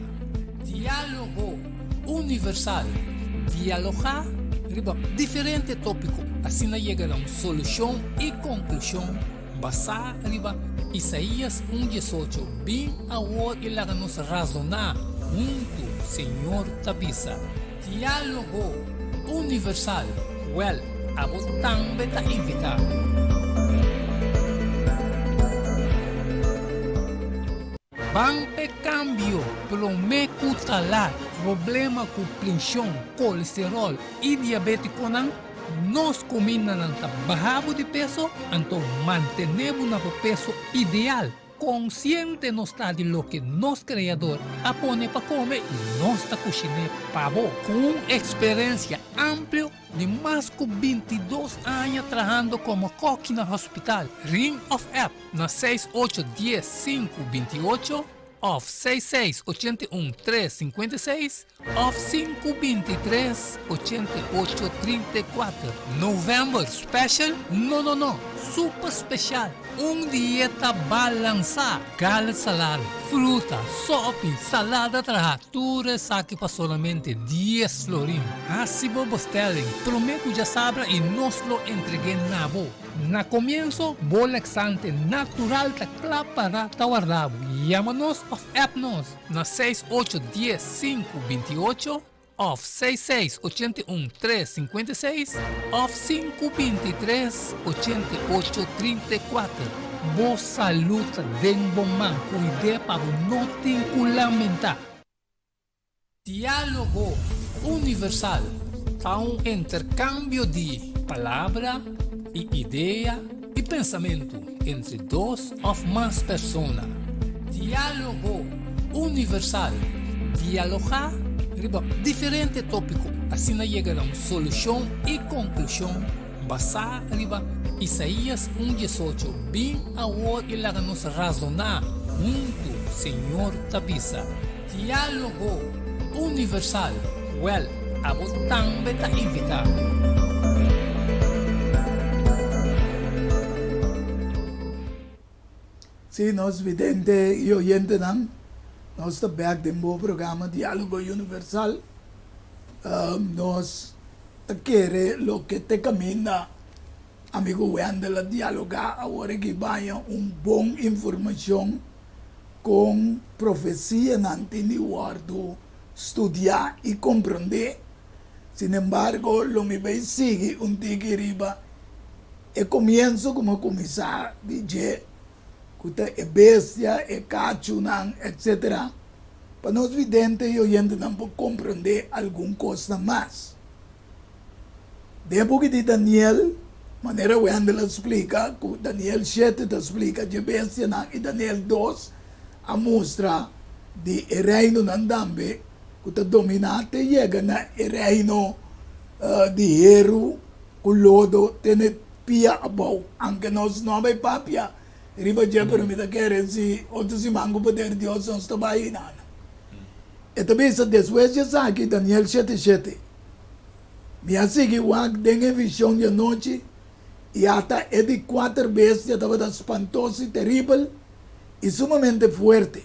Diálogo Universal, dialogá. riba diferente tópiko, asina yega na un solushon i konklushon basá riba Isaías un diesocho, Bin awor i laga nos razoná huntu, Señor ta bisa. Diálogo Universal, Wèl, abo tambe ta invitá. Ban p'e kambio promé ku ta lat. Problema ku prenshon, kolesteròl i diabétikonan, nos kumindanan ta baha bo di peso, anto mantené bo na bo peso ideal. Konsiente nos ta di loke nos Kreador a pone pa kome i nos ta kushiné pa bo. Ku un eksperensia amplio di mas ku bintidos aña trahando komo kòki na hospital, ring òf app na seis ocho dies sinku binti ocho òf seis seis ochenta i un tres sinkuenta i seis òf sinku binti tres ochenta i ocho 34. November special? No no no! Super special! Un dieta balansá! Garlic salad, fruta, sopi, salada trahá, tur esaki pa solamente dies florin. Hasi bo bestelling promé ku djasabra i nos lo entreg'é na bo. Na komienso, bo laxante natural ta kla pará ta warda bo. Yama nos òf app nos na seis ocho dies sinku binti ocho òf seis seis ochenta i un tres sinkuenta i seis òf sinku binti tres ochenta i ocho 34. Bo salú ta den bo man, kuid'é pa bo no tin ku lamentá. Diálogo Universal ta un interkambio di palabra i idea i pensamentu entre dos òf mas persona. Diálogo Universal, dialogá riba diferente tópiko, asina yega na un solushon i konklushon basá riba Isaías un diesocho, Bin awor i laga nos razoná huntu, Señor ta bisa. Diálogo Universal, Wèl, abo tambe ta invitá. Sí, nos vidente i oyentenan, nos ta bèk den bo programa Diálogo Universal. Nos ta kere loke te kaminda amigo Wendel a dialogá awor aki baña un bon informashon kon profesianan tin di wòrdu studiá i komprondé. Sinembargo, lo mi bai sigui un tiki riba e komienso ku mi a kuminsá di dje, ku ta e bestia, e kachunan, etsetera, pa nos vidente i oyentenan por komprondé algun kosnan mas. Den e buki di Daniel, manera Wendell a splika, ku Daniel shete ta splika dje bestianan i Daniel dos a mustra di e reinonan tambe ku ta dominá te yega na e reino di heru ku lodo tene pia abou. Anke nos no a bai papia riba dje, pero mi ta kere si otro siman ku poder Dios nos ta bai hinana. E ta bisa despues di esaki, Daniel shete shete, Mi a sigui wak den e vision di anochi, i ata e di kuater bestia tabata spantoso i teribel i sumamente fuerte.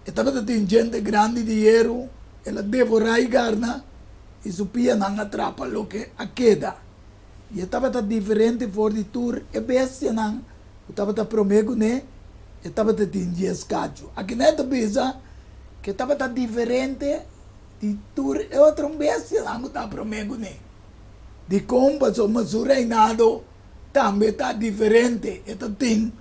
E tabata tin djente grandi di yeru, el a devorá i garna, i su pianan a trapa loke a keda. I e tabata diferente for di tur e bestianan ku tabata promé kuné, e tabata tin dies kachu. Akinan e ta bisa ku e tabata diferente di tur e otro bestianan ku ta promé kuné. Dikon? Pasobra su reinado tambe ta diferente. E ta tin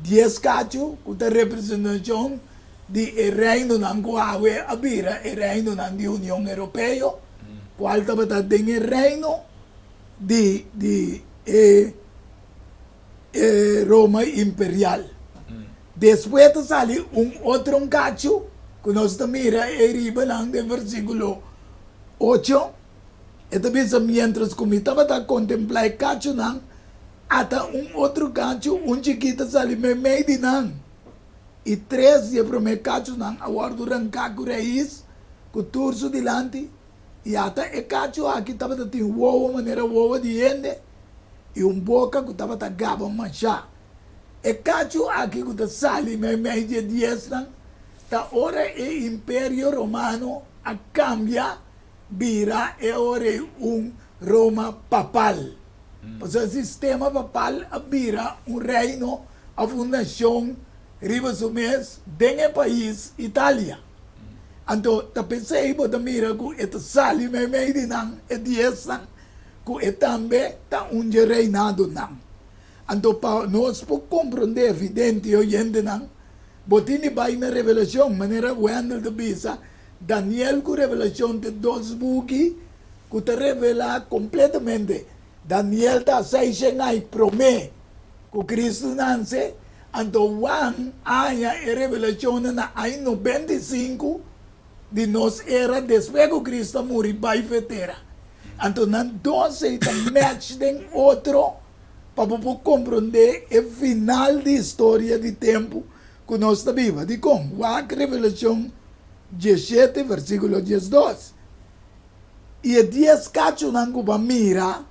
dies kachu ku ta representashon di e reinonan ku awe a bira e reinonan di Union Europeo, kual tabata den e reino di di e e Roma imperial. Despues ta sali un otro kachu ku nos ta mira ei riba nan den versíkulo ocho. E ta bisa, Miéntras ku mi tabata kontemplá e kachunan, ata un otro kachu, un chikí ta sali meimei di nan. I tres di e promé kachunan a wòrdu ranká ku rais, ku tur su dilanti, i ata e kachu aki tabata tin wowo manera wowo di hende i un boka ku tabata gaba mashá. E kachu aki ku ta sali meimei di e diesnan ta ora e Imperio Romano a kambia bira e ora ei un. Roma papal. Pasobra e sistema papal a bira un reino òf un nashon riba su mes den e pais Italia. Anto ta p'esei bo ta mira ku e ta sali meimei di nan, e diesnan, ku e tambe ta un dje reinadonan. Anto pa nos por komprondé evidente e oyentenan, bo tin di bai na Revelashon, manera Wendell ta bisa, Daniel ku Revelashon ta e dos buki ku ta revelá kompletamente. Daniel ta seishen ai promé ku Kristu nanse, anto Juan a haña e revelashonnan na ai 95 di nos era despues ku Kristu a muri bai fe tera. Anto nan dos ei ta match den otro pa bo por komprondé e final di historia di tempu ku nos ta biba. Dikon? Wak Revelashon 17 versíkulo 12. I e dies kachunan ku bo a mira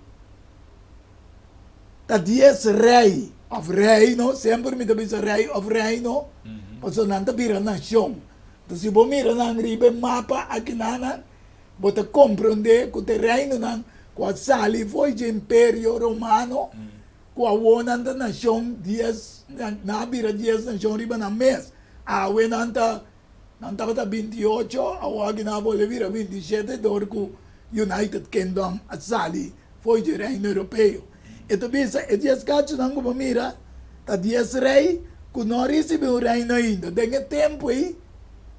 ta dies rei òf reino, semper mi ta bisa rei òf reino, pasobra nan ta bira nashon. Enton si bo mira nan riba e mapa akinanan, bo ta komprondé ku ta e reinonan ku a sali for dje Imperio Romano, ku awor nan ta nashon dies, nan a bira dies nashon riba nan mes. Awe nan ta Nan tabata 28, awor aki nan a bolbe bira 27 dor ku United Kingdom a sali for dje Reino Europeo. E ta bisa e dies kachunan ku bo mira ta dies rei ku no a risibí un reino ainda. Den e tempu ei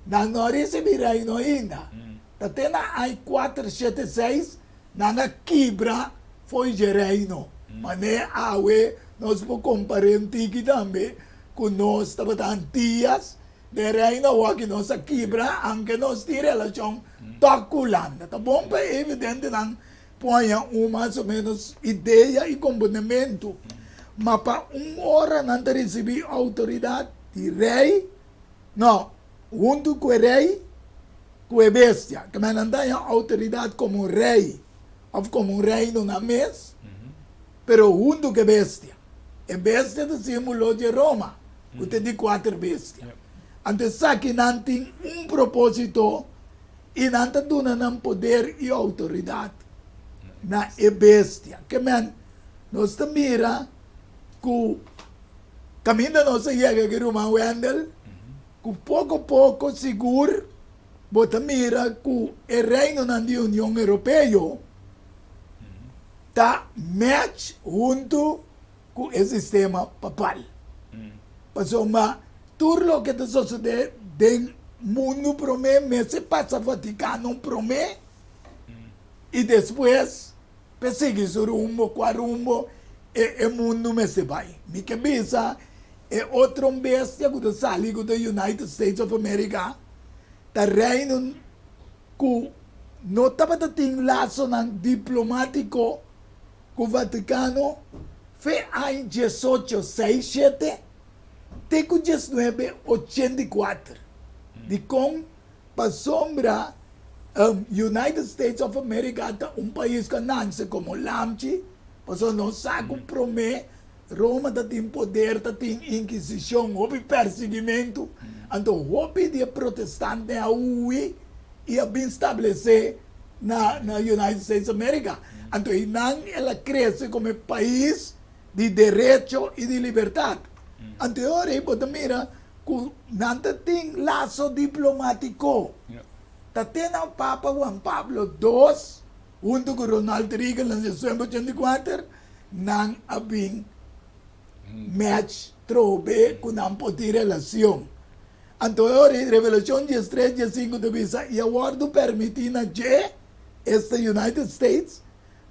nan no a risibí reino ainda. Ta te na ai 476 nan a kibra for dje reino. Manera awe nos por kompar'é un tiki tambe ku nos tabata Antias. Den Reino awor nos a kibra anke nos tin relashon tok ku Hulanda. Ta bon pa e evidentenan por haña un mas o menos idea i kompondementu. Ma pa un ora nan ta risibí outoridat di rei, no, huntu ku e rei ku e bestia. Ke men nan ta haña outoridat komo rei òf komo un reino nan mes, pero huntu ku e bestia. E bestia ta símbolo dje Roma. Ku ta di kuater bestia. Anto esakinan tin un propósito i nan ta duna nan poder i outoridat na e bestia. Ke men, nos ta mira ku kaminda nos a yega aki, ruman Wendell, ku poko poko sigur bo ta mira ku e reinonan di Union Europeo ta match huntu ku e sistema papal. Pasobra tur loke ta sosodé den mundu promé mester pasa Vatikano promé i despues pa e sigui su rumbo kua rumbo e mundu mester bai. Mi ke bisa e otro bestia ku ta sali ku ta United States of America ta reino ku no tabata tin lasonan diplomátiko ku Vatikano fe aña 1867 te ku 1984. Dikon? Pasobra United States of America ta un pais ku a nanse komo lamchi, pasobra nos sa ku promé Roma ta tin poder, ta tin inkisishon, hopi persiguimentu, anto hopi di e protestantenan a hui i a bin stablesé na na United States America. Anto einan el a krese komo e pais di derecho i di libertat. Anto e ora ei bo ta mira ku nan ta tin laso diplomatiko. Ta te na Papa Juan Pablo dos huntu ku Ronald Reagan na 1984 nan a bin match trobe ku nan por tin relacion. Anto e ora ei Revelashon 13, 15 ta bisa, I a wòrdu permití na dje, esta United States,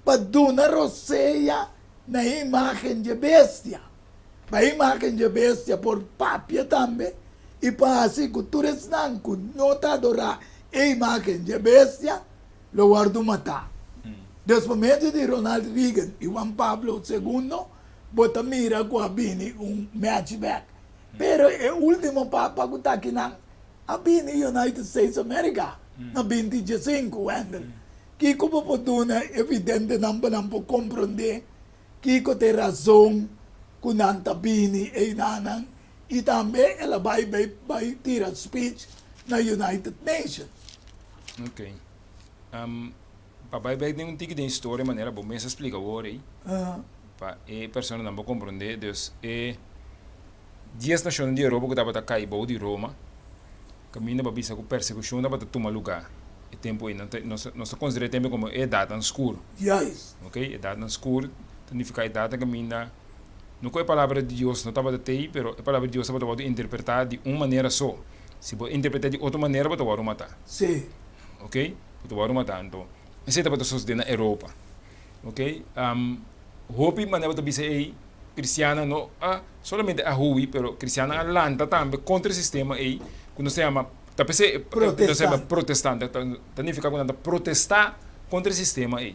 pa duna rosea na e imágen dje bestia, pa e imágen dje bestia por papia tambe, i pa hasi ku tur esnan ku no ta adorá e imágen dje bestia lo wòrdu matá. Des pa medio di Ronald Reagan i Juan Pablo Segundo bo ta mira ku a bini un match bèk. Pero e ultimo papa ku ta akinan a bini United States America na 2015, Wendell. Kiko bo por duna e videntenan pa nan por komprondé kiko ta e razon ku nan ta bini einanan i tambe el a bai bai tira speech na United Nations? Ok. Pa bai bek den un tiki den historia manera bo mes a splika awor ei, pa e personanan por komprondé, dus e dies nashonnan di Europa ku tabata kai bou di Roma, kaminda bo a bisa ku persekushon tabata tuma lugá e tempu ei. Nos nos ta konsiderá e tempu ei komo e edatnan skur. Ok, edatnan skur ta nifiká edatnan kaminda no ku e palabra di Dios no tabata tei, pero e palabra di Dios tabata wòrdu interpretá di un manera so. Si bo interpret'é di otro manera bo ta wòrdu matá. Ok, bo ta wòrdu matá. Anto esei tabata sosodé na Europa. Ok, hopi manera bo ta bisa ei, kristiannan no a solamente a hui, pero kristiannan a lanta tambe kontra e sistema ei ku nos ta yama, ta p'esei nos ta yama protestant, ta nifiká ku nan ta protestá kontra e sistema ei.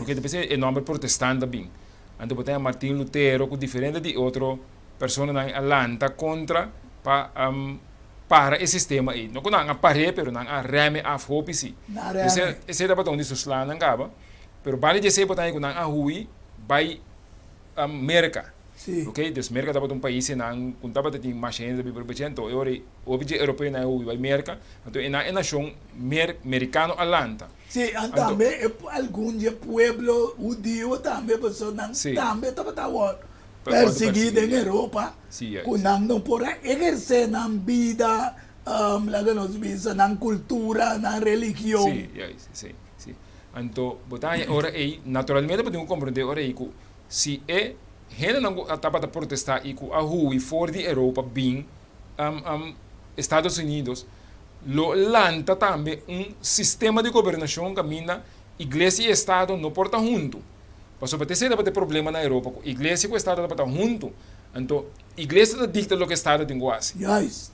Ok, ta p'esei e nòmber protestant a bin. Anto bo ta yama Martin Lutero ku diferente di otro personanan a lanta kontra pa para e sistema ei. No ku nan a par'é, pero nan a rèm e af hopi si. Esei tabata un di su slanan kaba. Pero banda di esei bo ta haña ku nan a hui bai Merka. Ok, dus Merka tabata un pais einan ku tabata tin masha hende ta biba riba dje. Anto e ora ei hopi dje europeonan a hui bai Merka. Anto einan e nashon merikano a lanta. Sí, an tambe e algun dje pueblo hudiu tambe, pasobra nan tambe tabata awor persiguí den Europa, ku nan no por a ehersé nan bida, laga nos bisa, nan kultura, nan religion. Sí, juist, sí, sí. Anto bo ta haña e ora ei, naturalmente bo tin ku komprendé e ora ei ku si e hendenan ku a tabata protestá i ku a hui for di Europa bin Estados Unidos, lo lanta tambe un sistema di gobernashon kaminda iglesia i estado no por ta huntu. Pasobra te esei tabata e problema na Europa, ku iglesia ku estado tabata huntu. Anto iglesia ta dikta loke estado tin ku hasi.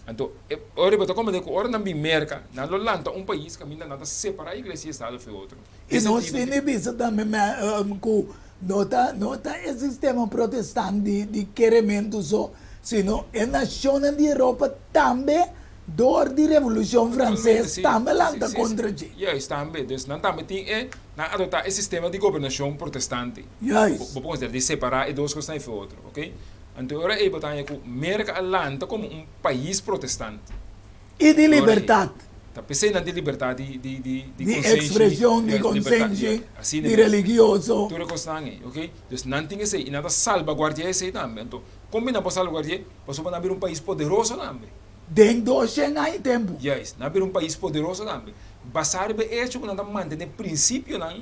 Anto e ora bo ta komprende ku ora nan bin Merka, nan lo lanta un pais kaminda nan ta separá iglesia i estado for e otro. I nos tin di bisa tambe ku no ta no ta e sistema protestant di kerementu so, sino e nashonnan di Europa tambe Dor di Revolucion Frances tambe lanta contra dje. Juist, tambe. Dus nan tambe tin e, nan adopta e sistema di gobernacion protestante. Juist. Bo por considera di separa e dos cosnan efe otro, ok? Anto e ora ey bo ta haña cu Merca a lanta como un pais protestante. Y di libertad. Ta p'esey nan tin libertad di, di, di, di consenshi. Di expresion, di consenshi, di religioso. Tur e cosnan ey, ok? Dus nan tin esey y nan ta salbaguardia esey tambe. Anto, con bini nan por salbaguardi'e? Pasobra nan a bira un pais poderoso tambe. Den doshen aña i tempu. Juist, nan a bira un pais poderoso tambe. Basá riba e echo ku nan ta mantené prinsipionan,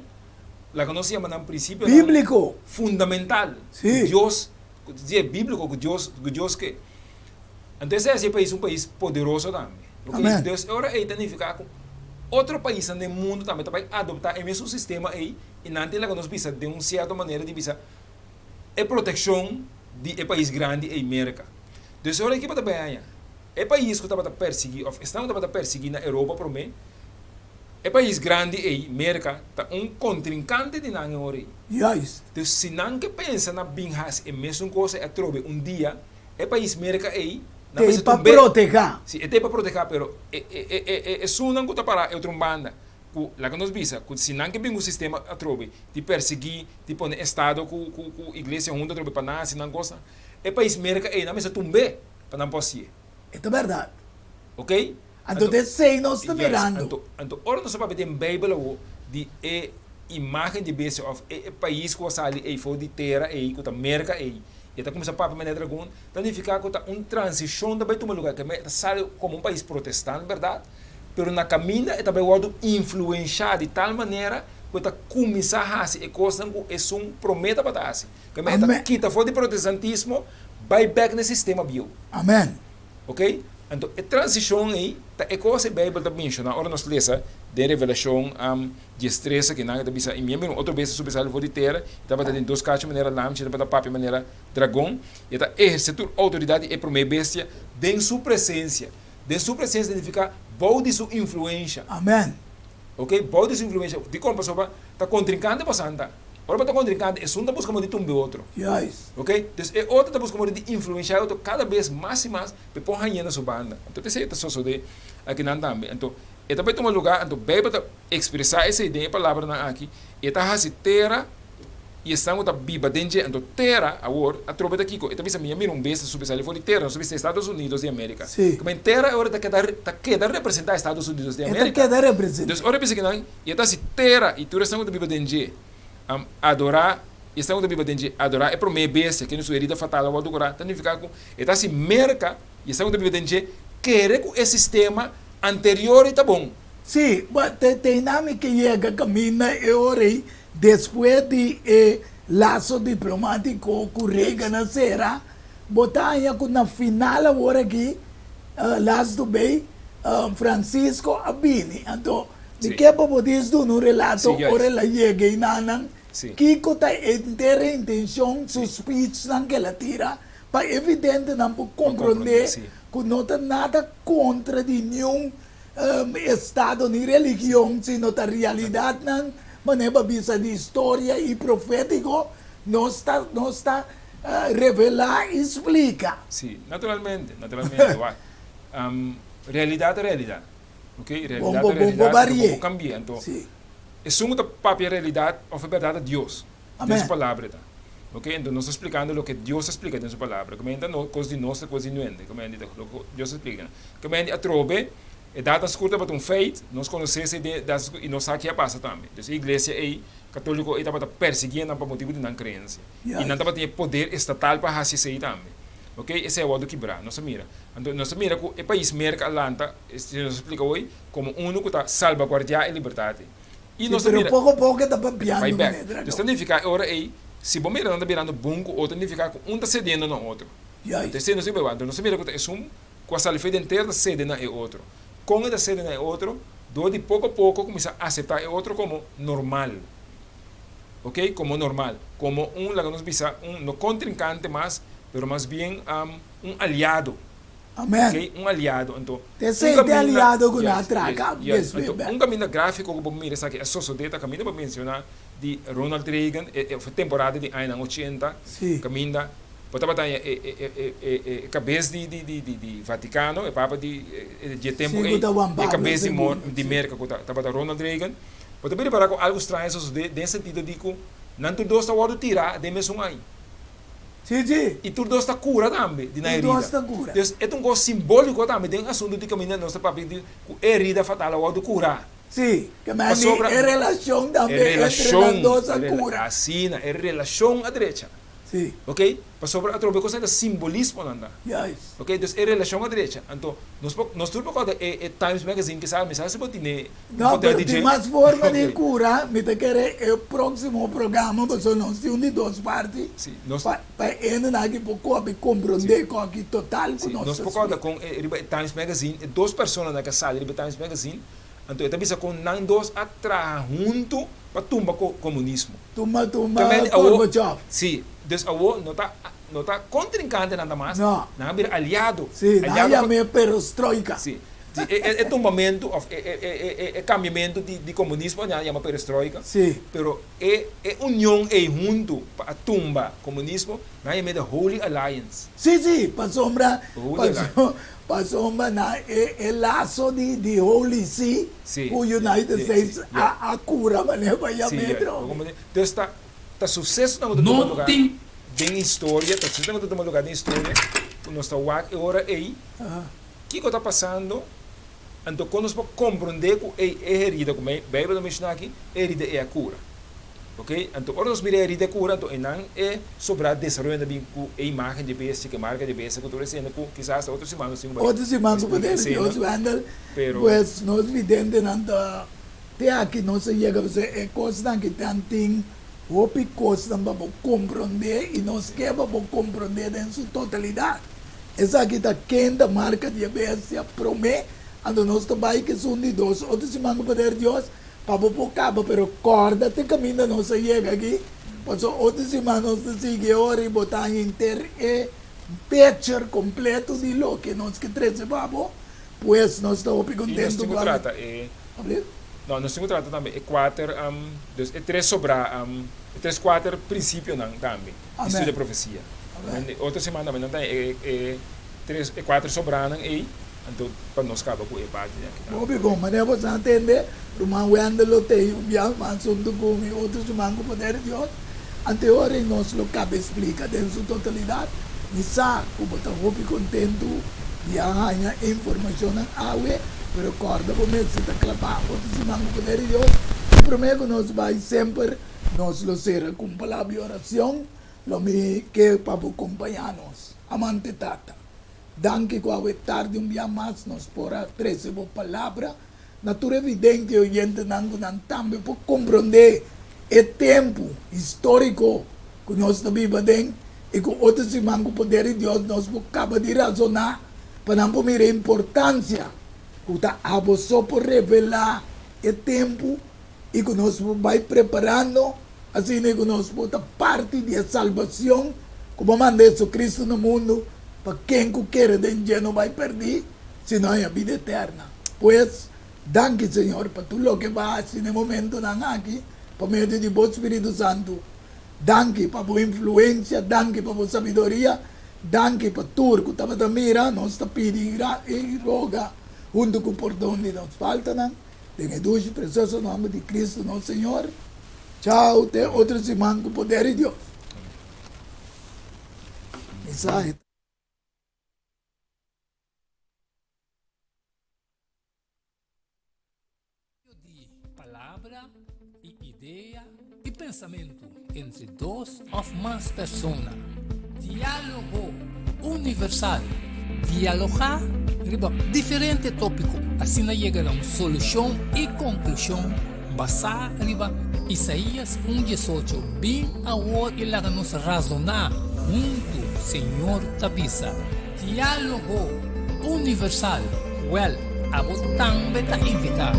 laga nos yama nan prinsipionan Bíbliko. fundamental, ku Sí. Dios, ku ta dje bíbliko, ku Dios, ku Dios ke. Anto esei hasi e pais un pais poderoso tambe. Oké, Amèn. dus e ora ei ta nifiká ku otro paisnan den mundu tambe ta bai adoptá e mesun sistema ei i nan tin laga nos bisa den un sierto manera di bisa e protekshon di e pais grandi ei, Merka. Dus ora ekipo ta bai haña e pais ku tabata persiguí òf esnan ku tabata persiguí na Europa promé, e pais grandi ei, Merka, ta un kontrinkante di nan e ora ei. Juist. Dus si nan ke pensa na bin hasi e mesun kos ei atrobe un dia, e pais Merka ei nan T'ei mester pa tumbe. protegá. Si, e t'ei pa protegá, pero e e e e esunnan ku ta pará e otro un banda, ku laga nos bisa ku si nan ke bin ku sistema atrobe di persiguí, di pone estado ku ku ku iglesia huntu atrobe pa nan hasi nan kosnan, E pais Merka ei nan mester tumb'é pa nan por hasié. E ta bèrdat. Ok? Anto ta esei nos ta mirando. Anto, anto ora nos a papia den Beibel awor di e imágen di bestia òf e e pais ku a sali ei for di tera ei ku ta Merka ei, i e ta kuminsá papia manera dragon, ta nifiká ku ta un transishon ta bai tuma lugá, ke ta sali komo un pais protestant bèrdat, pero na kaminda e ta bai wòrdu influenshá di tal manera ku e ta kuminsá hasi e kosnan ku esun promé tabata hasi. Keme e ta kita for di protestantismo bai bek na e sistema bieu. Amen. Ok? Anto e transishon ei ta e kos e Beibel ta menshoná ora nos lesa den Revelashon diestres aki nan e ta bisa, I mi a mira un otro bestia sobresali for di tera, e tabata den dos kachu manera lamchi, e tabata papia manera dragon, i e ta ehersé tur outoridat di e promé bestia den su presensia. Den su presensia signifiká bou di su influensha. Amen. Ok? Bou di su influensha. Dikon? Pasobra ta kontrinkante bo santa. Ora bo ta kontrinkante, esun ta buska moda di tumba e otro. Juist. Ok? Dus e otro ta buska moda di influenshá e otro kada bes mas i mas pa e por hañ'é na su banda. Anto p'esei ta sosodé akinan tambe. Anto e ta bai tuma lugá, anto Beibel ta ekspresá esei den e palabranan aki, E ta hasi tera I esnan ku ta biba den dje. Anto tera awor atrobe ta kiko? E ta bisa, Mi a mira un bestia subi sali for di tera. Nos ta bisa Estados Unidos di Amerika. Kuma en tera awor ta keda ta keda representá Estados Unidos di E ta Amerika. keda representá. Dus ora e bisa kinan, i e ta hasi tera i tur esnan ku ta biba den dje adorá, i esnan ku ta biba den dje adorá e promé bestia, kende su herida fatal a wòrdu kurá, ta nifiká ku e ta hasi Merka i esnan ku ta biba den dje kere ku e sistema anterior ei ta bon. Sí, bo te te nami ke yega kaminda e ora ei despues di e laso diplomátiko ku Reagan a sera, bo ta haña ku na final awor aki lastu bay Francisco a bini. Anto mi ke pa bo dis duna un relato ora el a yega einanan, kiko ta e entera intenshon, su speechnan ke el a tira pa evidente nan por komprondé ku no ta nada kontra di niun estado ni religion, sino ta realidadnan manera bo a bisa di historia y profetico nos ta nos ta revela y splica. Sí, naturalmente, naturalmente. Wak, realidad ta realidad, ok? Realidad ta realidad, no bo por cambia. Anto, esun cu ta papia realidad of e berdad ta Dios. Den su palabra ta. Ok, enton nos ta splikando loke Dios a splika den su palabra. Ku menti no kos di nos ta kos di nuende. Ku menti ta loke Dios a splika. Ku menti atrobe e data skur tabata un feit, nos konosé esei den e data skur i nos sa ke a pasa tambe. Dus e iglesia ei, katoliko ei tabata persiguí nan pa motibu di nan kreensia. I nan tabatin e poder estatal pa hasi esei tambe. Ok, esei a wòrdu kibrá. Nos a mira. Anto nos a mira ku e pais Merka a lanta, si nos a splika hoy, komo unu ku ta salbaguardiá e libertat ei. I Sí, nos ta pero mira. poko poko e ta E ta papiando bai bek. manera Dus ta dragón. nifiká e ora ei, si bo mira nan ta birando bon ku otro, nifiká ku un ta sediendo na otro. Juist. Anto esei nos tin bai wak. Anto nos ta mira ku ta esun ku a sali fe den tera ta sede na e otro. Kon e ta sede na e otro? Dor di poko poko kuminsá aseptá e otro komo normal. Oke, komo normal. Komo un, laga nos bisa, un no kontrinkante mas, pero mas bien un aliado. Amen. Ok, un aliado. Anto, Te un sente caminda, aliado ku nan yes, atraka yes, yes. despues Anto, bek. un caminda gráfico ku bo mira esaki a sosodé ta caminda bo menciona di Ronald Reagan, e e temporada di añanan ochenta, Sí. caminda bo tabata haña e e e e e cabes di di di di di Vaticano, e papa di e dje tempo Sí, ku ei, ta Juan e Pablo cabes di segundo, di sí. Merca ku ta tabata Ronald Reagan. Bo ta bira para ku algo straño a sosodé den sentido di ku nan tur dos ta wòrdu tirá den mesun aña. Sí, sí. I tur dos ta kura tambe di nan Tur herida. dos ta kura. Dus e ta un kos simbóliko tambe den asuntu di kaminda nos ta papia di ku e herida fatal a wòrdu kurá. Sí, ke men di Pasobra e relashon e tambe entre nan relashon, dos a e rela, kura. asina, e relashon a drecha. Sí. Ok? Pasobra atrobe kos ta simbolismonan ta. Juist. Ok, dus e relashon a drecha. Anto nos por, nos tur por kòrda e e Times Magazine kisas, mi sa si bo tine un No, poder pero di tin dje. mas forma di Ok. kura. Mi ta kere e próksimo programa, pasobra nos tin un di dos parti Sí, nos. pa pa e hendenan aki por kopi komprondé Sí. koki total ku Sí, nos nos ta por kòrda splika. kon e riba e Times Magazine, e dos personanan ku a sali riba e Times Magazine, anto e ta bisa kon nan dos a traha huntu pa tumba ko komunismo. Tumba tumba Tambe awo, Gorbachev. sí, dus awo no ta no ta kontrinkantenan ta mas, No. nan a bira aliado. Sí, nan a Aliado pa. yam'é perestroika. Sí, sí, e e e tumbamentu òf e e e e e kambiamentu di di komunismo nan a yama perestroika. Sí. Pero e e union ei huntu pa a tumba komunismo, nan a yam'é the Holy Alliance. Sí, sí, pasobra Holy Alliance. pasobra na e e laso di di Holy See Sí, ku United sí, States sí, ya. a a kura manera pa Sí, yam'é ya. trobe. Dus ta ta susesonan ku ta tuma No lugar tin. den historia, ta susesonan ku ta tuma lugar den historia ku nos ta wak e ora ei, kiko ta pasando, anto kon nos por komprondé ku ei e herida ku Beibel ta menshoná aki, e herida ei a kura. Ok, anto ora nos mira e herida kura, anto einan e sobrá desaroyo ta bin ku e imágen di bestia, ku e marka di bestia, ku tur esena ku kisas ta otro siman nos tin ku bai Otro siman ku explika poder esena, Dios Wendel, pero. pues nos videntenan ta te aki nos a yega pasobra e kosnan ki tan tin hopi kosnan pa bo komprondé i nos ke pa bo komprondé den su totalidat. Esaki ta ken ta marka di e bestia promé, anto nos ta bai ku esun di dos. Otro siman ku poder Dios Pa bo por kaba, pero kòrda te kaminda nos a yega aki, pasobra otro siman nos ta sigui e ora i bo ta haña henter e picture kompleto di loke nos ke trese pa bo. Pues nos ta hopi I nos kontentu tin ku ku a trata e, Abli? no, nos tin ku trata tambe e kuater, dus e tres sobrá, e tres kuater prinsipionan tambe di studia Amèn. profesia. Amèn. Otro siman tambe nan ta haña e e tres e kuater sobránan ei. Anto pa nos kaba ku e parti aki tambe. Hopi bon, manera bo sa tende, ruman Wendel lo tei un biaha mas huntu ku mi otro siman ku poder di Dios. Anto e ora ei nos lo kaba splika den su totalidat. Mi sa ku bo ta hopi kontentu di a haña e informashonnan awe, pero kòrda bo mester ta klabá otro siman ku poder di Dios. I promé ku nos bai semper nos lo sera ku un palabra di orashon. Lo mi ke pa bo kompañá nos. Amante Tata, danki ku awe tardi un bia mas nos por a trese bo palabra na tur e vidente i oyentenan ku nan tambe por komprondé e tempu históriko ku nos ta biba aden i ku otro siman ku poder di Dios nos por kaba di razoná pa nan por mira e importansia ku ta abo so por revelá e tempu i ku nos por bai preparando asina ku nos por ta parti di e salbacion ku bo manda Jesucristo na mundu pa ken ku kere den dje no bai perdí sino haña bida eterna. Pues, danki Señor pa tur loke bo a hasi na e momentonan aki pa medio di bo Spiritu Santu. Danki pa bo influencia, danki pa bo sabiduria, danki pa tur ku tabata mira nos ta pidi i roga huntu ku pordon di nos faltanan. Den e dushi precioso nomber di Cristo nos Señor. Chao, te otro siman cu poder di Dios. Mensahe. Di palabra y idea y pensamento entre dos of mas persona. Dialogo Universal, Dialogá riba diferente tópiko, asina yega na un solushon i konklushon basá riba Isaías un diesocho, Bin awor i laga nos razoná huntu, Señor ta bisa. Diálogo Universal, Wèl, abo tambe ta invitá.